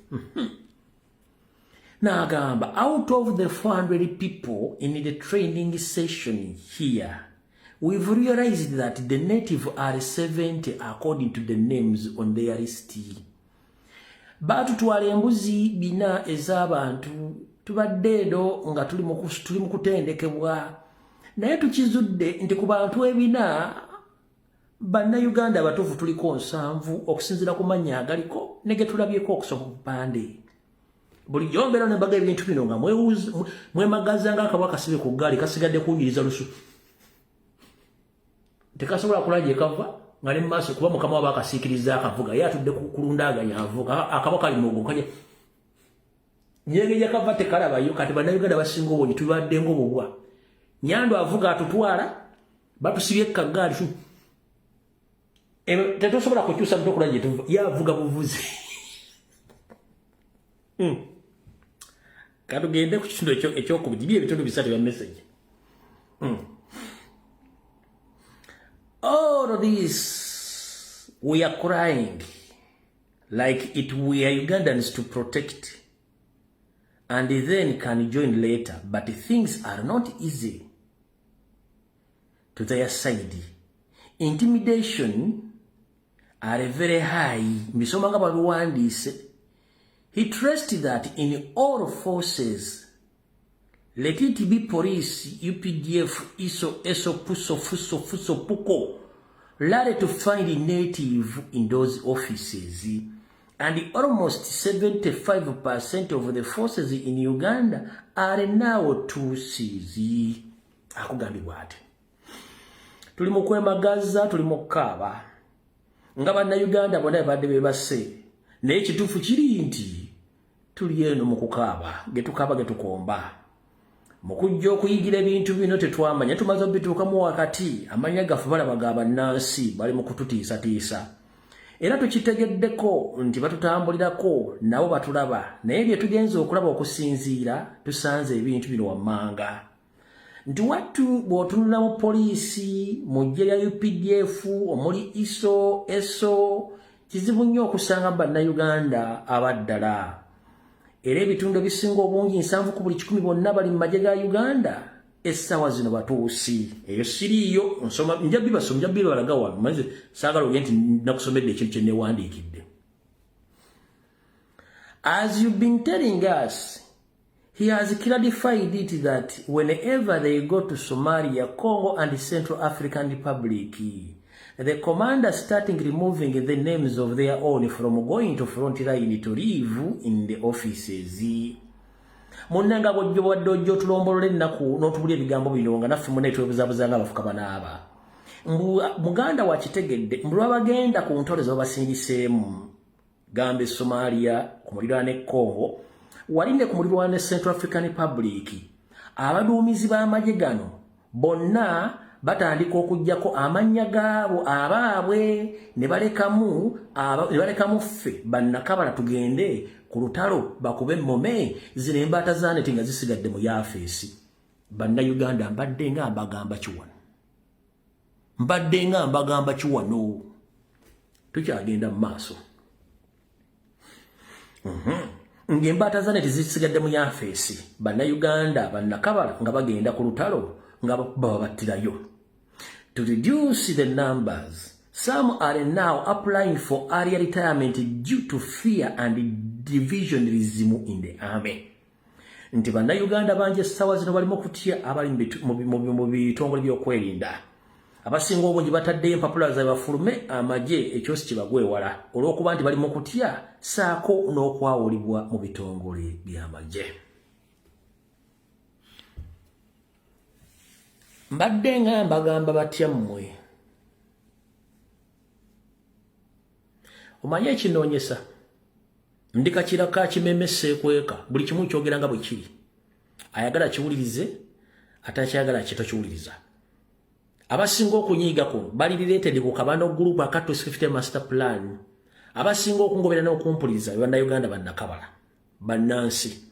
N'agamba, out of the 400 people in the training session here, we've realized that the native are 70 according to the names on their list. Baatutwala embuzi 400 ez'abantu. Tubadde eno nga tuli mu kutendekebwa, naye tukizudde nti ku bantu 400, Bannayuganda abatuufu tuliko 70 okusinziira ku mannya agaliko ne ge tulabyeko okusoma ku bupande. Bulijjo mbeera ne mbaga ebintu bino nga mwemagaza ng'akabwa kasibe ku ggaali, kasigadde kunyiriza lusu, tekasobola kulaba gye kava nga ne mumaaso, kuba mukama waba akasiikiriza akavuga, ye atudde ku lundaganya avuga. Akaba kali mugo kaja nyenge gyakava tekalabayo. Kati Bannayuganda basinga obungi tubadde ng'obubwa. Nyando avuga atutwala, batusibye kaggaali, tetusobola kukyusa mutwe okulaba gye tuva, ye avuga buvuzi. Katugende ku kitundu ekyokubiri. Biri ebitundu bisatu bya message. All of this we are crying like it we are Ugandans to protect and then can join later, but things are not easy to their side. Intimidation are very high. Mbisoma nga babiwandiise. He trusted that in all forces, let it be police, UPDF, ISO, ESO, PUSO, FUSO, FUSO, PUKO, rarely to find native in those offices, and almost 75% of the forces in Uganda are now Tutsis. Akugambibwa ati tuli mu kwemagaza, tuli mu kukaaba nga Bannayuganda bonna babadde bebase, naye ekituufu kiri nti tuli eno mu kukaaba, getukaaba getukomba mu kujja okuyigira ebintu bino. Tetwamanya, tumaze obituukamu wakati. Amanya gaffe balaba ga bannansi, bali mu kututiisatiisa, era tukitegeddeko nti batutambulirako, nabo batulaba. Naye bye tugenza okulaba okusinziira, tusanze ebintu bino wammanga nti wattu bw'otunula mu poliisi, mu ggye lya UPDF omuli ISO, ESO, kizibu nnyo okusanga Bannayuganda abaddala. Era ebitundu ebisinga obungi, 70 ku buli 100, bonna bali mu magye ga Uganda essaawa zino Batuusi. Eyo siriiyo, nsoma, nja bibasoma, nja bibalaga wano. Maze saagala oge nti nakusomedde ekintu kye neewandiikidde. As you've been telling us, he has clarified it that whenever they go to Somalia, Congo and Central African Republic, the commander starting removing the names of their own from going to front line to live in the offices. Munnanga, bwojjo bwadde ojja otulombolola ennaku n'otubula ebigambo bino nga naffe munne twebuzabuza nga abafuka banaaba. Mbu muganda wakitegedde, mbu lwabagenda ku ntalo ze babasingiseemu, gamba e Somalia ku muliraano e Congo, wali ne ku muliraano e Central African Republic, abaduumizi b'amagye gano bonna batandika okuggyako amannya gaabo abaabwe ne balekamu ffe bannakabala tugende ku lutalo bakube emmome zino embaata za neti nga zisigadde mu yafeesi. Bannayuganda, mbadde nga mbagamba kiwano, mbadde nga mbagamba kiwano. Tukyagenda mu maaso. Ng'embaata za neti zisigadde mu yafeesi, Bannayuganda bannakabala nga bagenda ku lutalo nga baba battirayo. To reduce the numbers, some are now applying for early retirement due to fear and divisionism in the army. Nti Bannayuganda bangi essaawa zino balimu kutya abali mu bitongole by'okwerinda. Abasinga obungi bataddeyo empapula zaabwe bafulume amagye ekyosi kibagwe ewala olw'okuba nti bali mu kutya ssaako n'okwawulibwa mu bitongole by'amagye. Mbadde nga mbagamba batya mmwe? Omanyi ekinoonyesa ndi kakira ka kimeme seekweka, buli kimu nkyogera nga bwe kiri. Ayagala kiwulirize, atakyagala kitokiwuliriza. Abasinga okunyiiga kuno bali related ku kabano group aka 250 master plan. Abasinga okungobera n'okumpuliriza Bannayuganda, bannakabala, bannansi.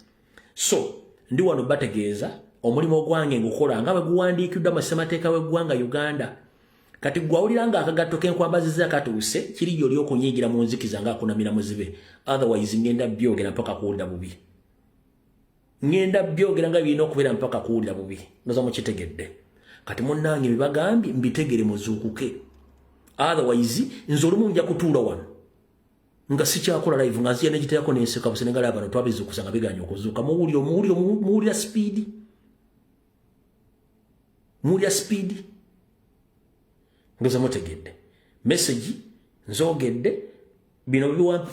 So ndi wano bategeeza omulimu ogwange ngukola nga bwe guwandiikiddwa mu ssemateeka w'eggwanga Uganda. Kati gwawulira nga akagatto kenkwambazizza katuuse, kiri gy'oli okunyiigira mu nzikiza ng'akunamira muzibe. Otherwise ngenda byogera mpaka kuwulira bubi. Ngenda byogera nga birina okubeera mpaka kuwulira bubi. Noza mukitegedde. Kati munnange bibagambye mbitegere muzuukuke. Otherwise nze olumu nja kutuula wano nga sikyakola live, nga nzija negiteerako nenseka buse negala bano twabizuukusa nga biganye okuzuuka. Muwulira, muwulira, muwulira speed, muwulira speed. Ndoza mutegedde message nzogedde bino biwa.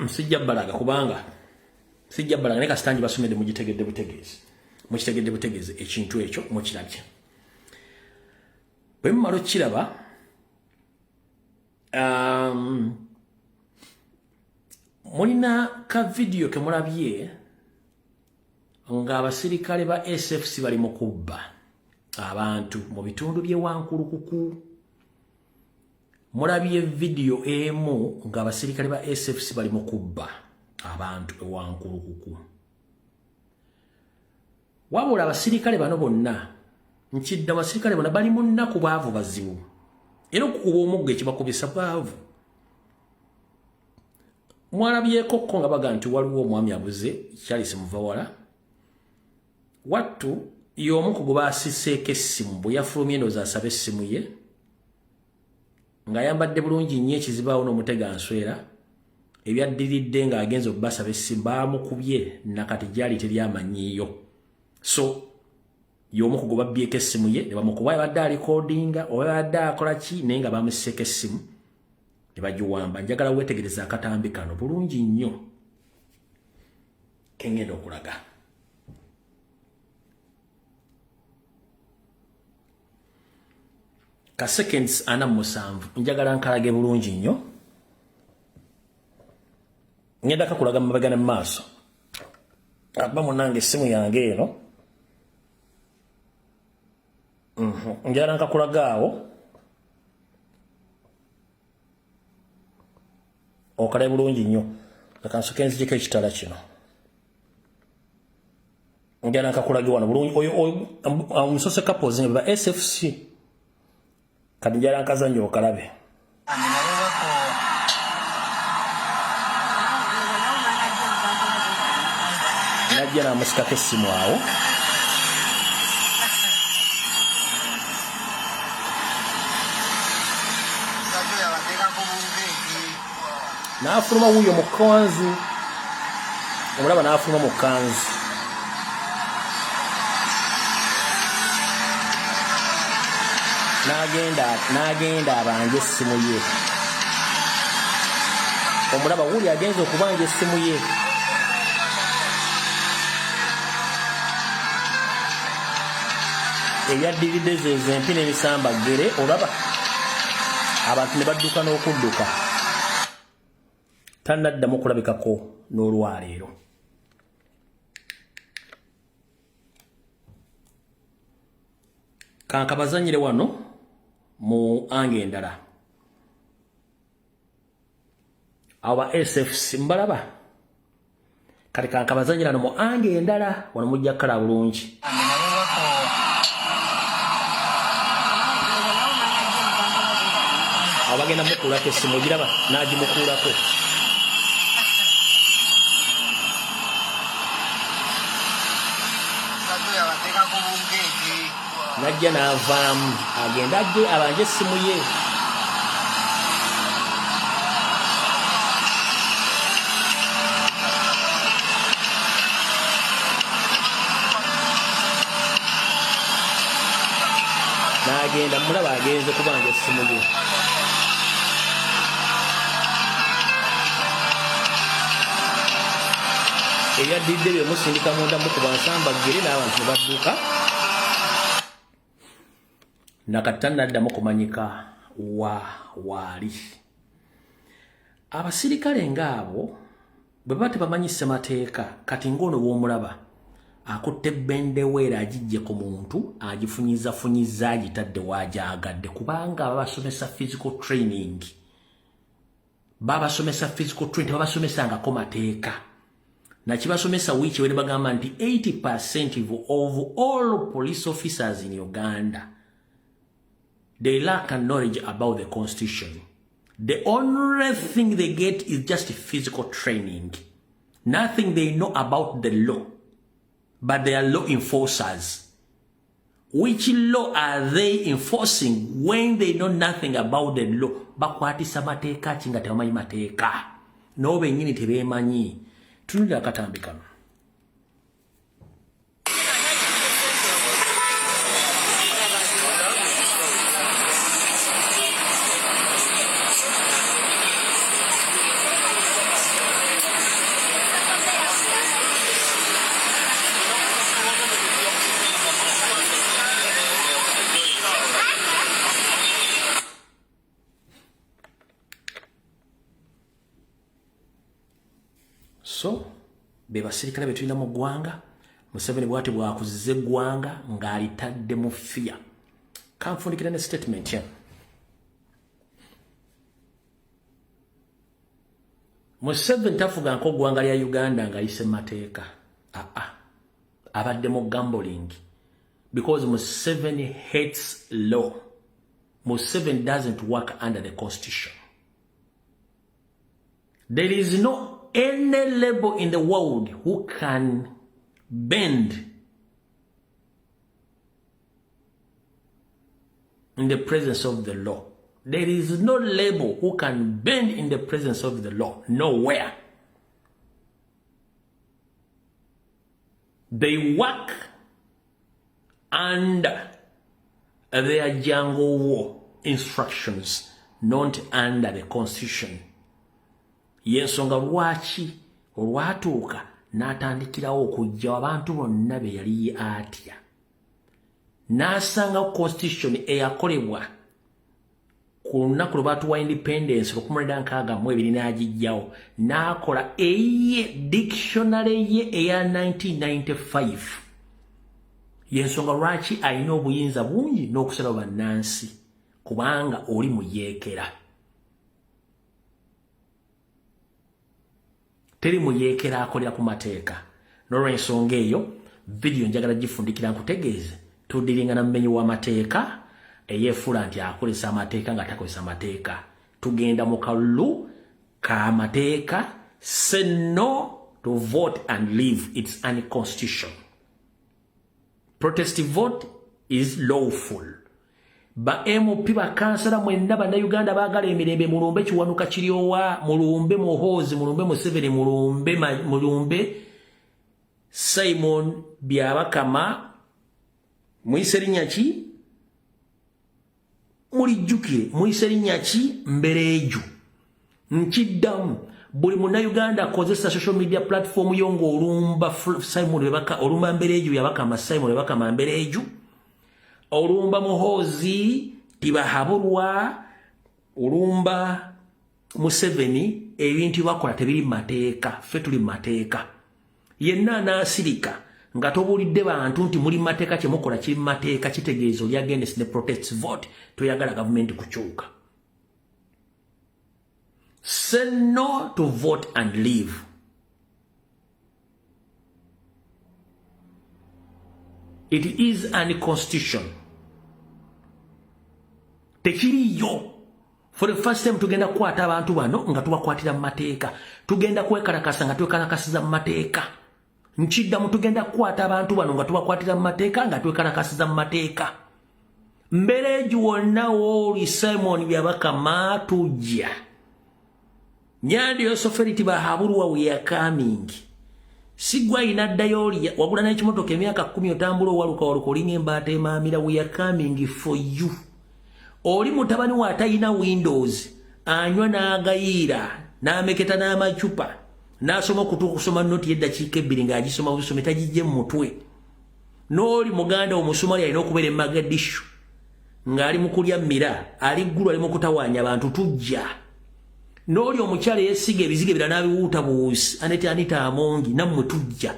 Sijja balaga kubanga sijja balaga, naye kasitangi basomedde mugitegedde butegeezi, mukitegedde butegeezi ekintu ekyo mukirabye. Bwe mumala okukiraba, mulina ka vidiyo ke mulabye ng'abasirikale ba SFC bali mu kubba abantu mu bitundu by'e Wankulukuku. Mulabye vidiyo emu ng'abasirikale ba SFC bali mu kubba abantu e Wankulukuku. Wabula abasirikale bano bonna, nkidda, abasirikale bonna bali mu nnaku, baavu bazibu, era okukuba omuggo ekibakubisa baavu. Mwalabyeko ko nga baga nti waliwo omwami abuze, Charles Muvawala. Wattu y'omu ku gwe baasiseeko essimu bwe yafulumye, endowooza asaba essimu ye, ng'ayambadde bulungi nnyo ekizibaawo n'omutega nswera. Ebyaddiridde ng'agenza okubasaba essimu, baamukubye, nakati gyali teri amanyiiyo. So y'omu ku gwe babbyeko essimu ye ne bamukuba. Yabadde alikodinga oba yabadde akola ki, naye nga bamusiseeko essimu ne bagiwamba. Njagala weetegereza akatambi kano bulungi nnyo kengenda okulaga. Ka seconds 47, njagala nkalage bulungi nnyo. Ngenda kakulaga mu mabega ne mu maaso. Aba munange essimu yange eno. Njagala nkakulaga awo okalabe bulungi nnyo. Leka nsooke nzijeko ekitala kino. Njagala nkakulage wano bulungi. Oyo omusose couples nga ba SFC. Kati njagala nkazannyo okalabe. Najja n'amusikako essimu awo. N'afuluma wuuyo mu kkanzu, omulaba n'afuluma mu kkanzu, n'agenda abanje essimu ye. Omulaba wuuli agenza okubanja essimu ye. Ebyaddiridde zezo empi n'ebisamba ggere, olaba abantu ne badduka n'okudduka. Tannaddamu kulabikako n'olwaleero. Kankabazanyire wano mu ange endala. Abo ba SFC mbalaba. Kati kankabazanyira no mu ange endala wano, mujja kukala bulungi. Abo bagenda mukuulako essimu, ogiraba n'agimukuulako. Najja n'avaamu agenda ajje abanje essimu ye. N'agenda mulaba agenze kubanja essimu ye. Ebyaddiridde byemusindika munda mukuba nsambaggere n'abantu ne badduka. Nakati tannaddamu kumanyika wa waali. Abasirikale ng'abo bwe baba tebamanyi ssemateeka, kati ng'ono bw'omulaba akutte bendeweera agijje ku muntu, agifunyizafunyiza, agitadde w'agyagadde, kubanga babasomesa physical training. Babasomesa physical training, tebabasomesangako mateeka. Nakibasomesa wiiki were bagamba nti 80% of all police officers in Uganda, they lack knowledge about the constitution. The only thing they get is just physical training. Nothing they know about the law. But they are law enforcers. Which law are they enforcing when they know nothing about the law? Bakwatisa mateeka ki nga tebamanyi mateeka? Nabo bennyini tebeemanyi. Tunulira akatambi kano. So be basirikale be tulina mu ggwanga. Museveni bwati bwakuziza eggwanga ng'alitadde mu fear. Kanfundikira ne statement ya Museveni. Tafuga nk'oggwanga lya Uganda ng'ayise mu mateeka. Aa, abadde mu gambling, because Museveni hates law. Museveni doesn't work under the constitution. There is no any label in the world who can bend in the presence of the law. There is no label who can bend in the presence of the law. Nowhere. They work under their jungle war instructions, not under the constitution. Yensonga lwaki olwatuuka n'atandikirawo okuggya abantu bonna be yali atya, n'asanga constitution eyakolebwa ku lunaku lwe baatuwa independence 1962 n'agijjawo, n'akola eyiye dictionary ye eya 1995. Yensonga lwaki alina obuyinza bungi n'okusalawo bannansi, kubanga oli muyeekera. Teri muyeekera akolera ku mateeka. N'olwensonga eyo, vidiyo njagala gifundikira nkutegeeze tudiringana mumenyi w'amateeka eyeefuula nti akozesa amateeka nga takozesa amateeka. Tugenda mu kalulu k'amateeka. Say no to vote and leave. It's unconstitution. Protest vote is lawful. Ba MP, bakansala mwenna, bannayuganda baagala emirembe, mulumbe Kiwanuka Kiryowa, mulumbe Muhoozi, mulumbe Museveni, mulumbe, mulumbe Simon Byabakama. Muyise linnya ki? Mulijjukire. Muyise linnya ki? Mbereeju. Nkiddamu, buli munnayuganda akozesa social media platform yo ng'olumba Simon Byabaka, olumba Mbereeju Byabakama, Simon Byabakama Mbereeju, olumba Muhoozi Tibahaburwa, olumba Museveni, ebintu bakola tebiri mu mateeka. Ffe tuli mu mateeka. Yenna anaasirika nga tobuulidde bantu nti muli mu mateeka, kyemukola kiri mu mateeka, kitegeeza oli against the protest vote, toyagala gavumenti kukyuka. Say no to vote and leave. It is unconstitution. Tekiriyo. For the first time tugenda kukwata abantu bano nga tubakwatira mu mateeka. Tugenda kwekalakasa nga twekalakasiza mu mateeka. Nkiddamu, tugenda kukwata abantu bano nga tubakwatira mu mateeka, nga twekalakasiza mu mateeka. Mbereegi wonna wooli, Simon Byabakama, tujja. Nyandi Yosoferiti Bahabulwa, we are coming. Sigwa ayina ddayo olya wagula n'ekimotoka emyaka 10, otambula owaluka waluka, olinga embaata emaamira. We are coming for you. Oli mutabani we atalina windows, anywa n'agayiira, n'ameketa n'amacupa, n'asoma okutuuka okusoma noti y'eddakiika 2 ng'agisoma busome, tagijje mu mutwe. N'oli muganda Omusomali alina okubeera e Magadishu ng'ali mu kulya mmira, ali ggulu, ali mu kutawaanya abantu. Tujja n'oli omukyala yeesiga ebizigo ebira n'abiwuuta buwuusi, Aneti Anita Amongi, nammwe tujja.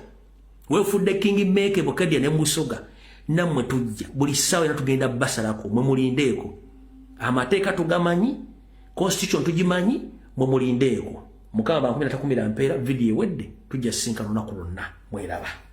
Weefudde king maker Bukedya ne Musoga, nammwe tujja. Buli ssaawa era tugenda basalako. Mwe mulindeeko, amateeka tugamanyi, constitution tugimanyi. Mwe mulindeeko. Mukama bankumira, takumira mpeera. Vidiyo ewedde, tujja sinkana lunaku lwonna. Mweraba.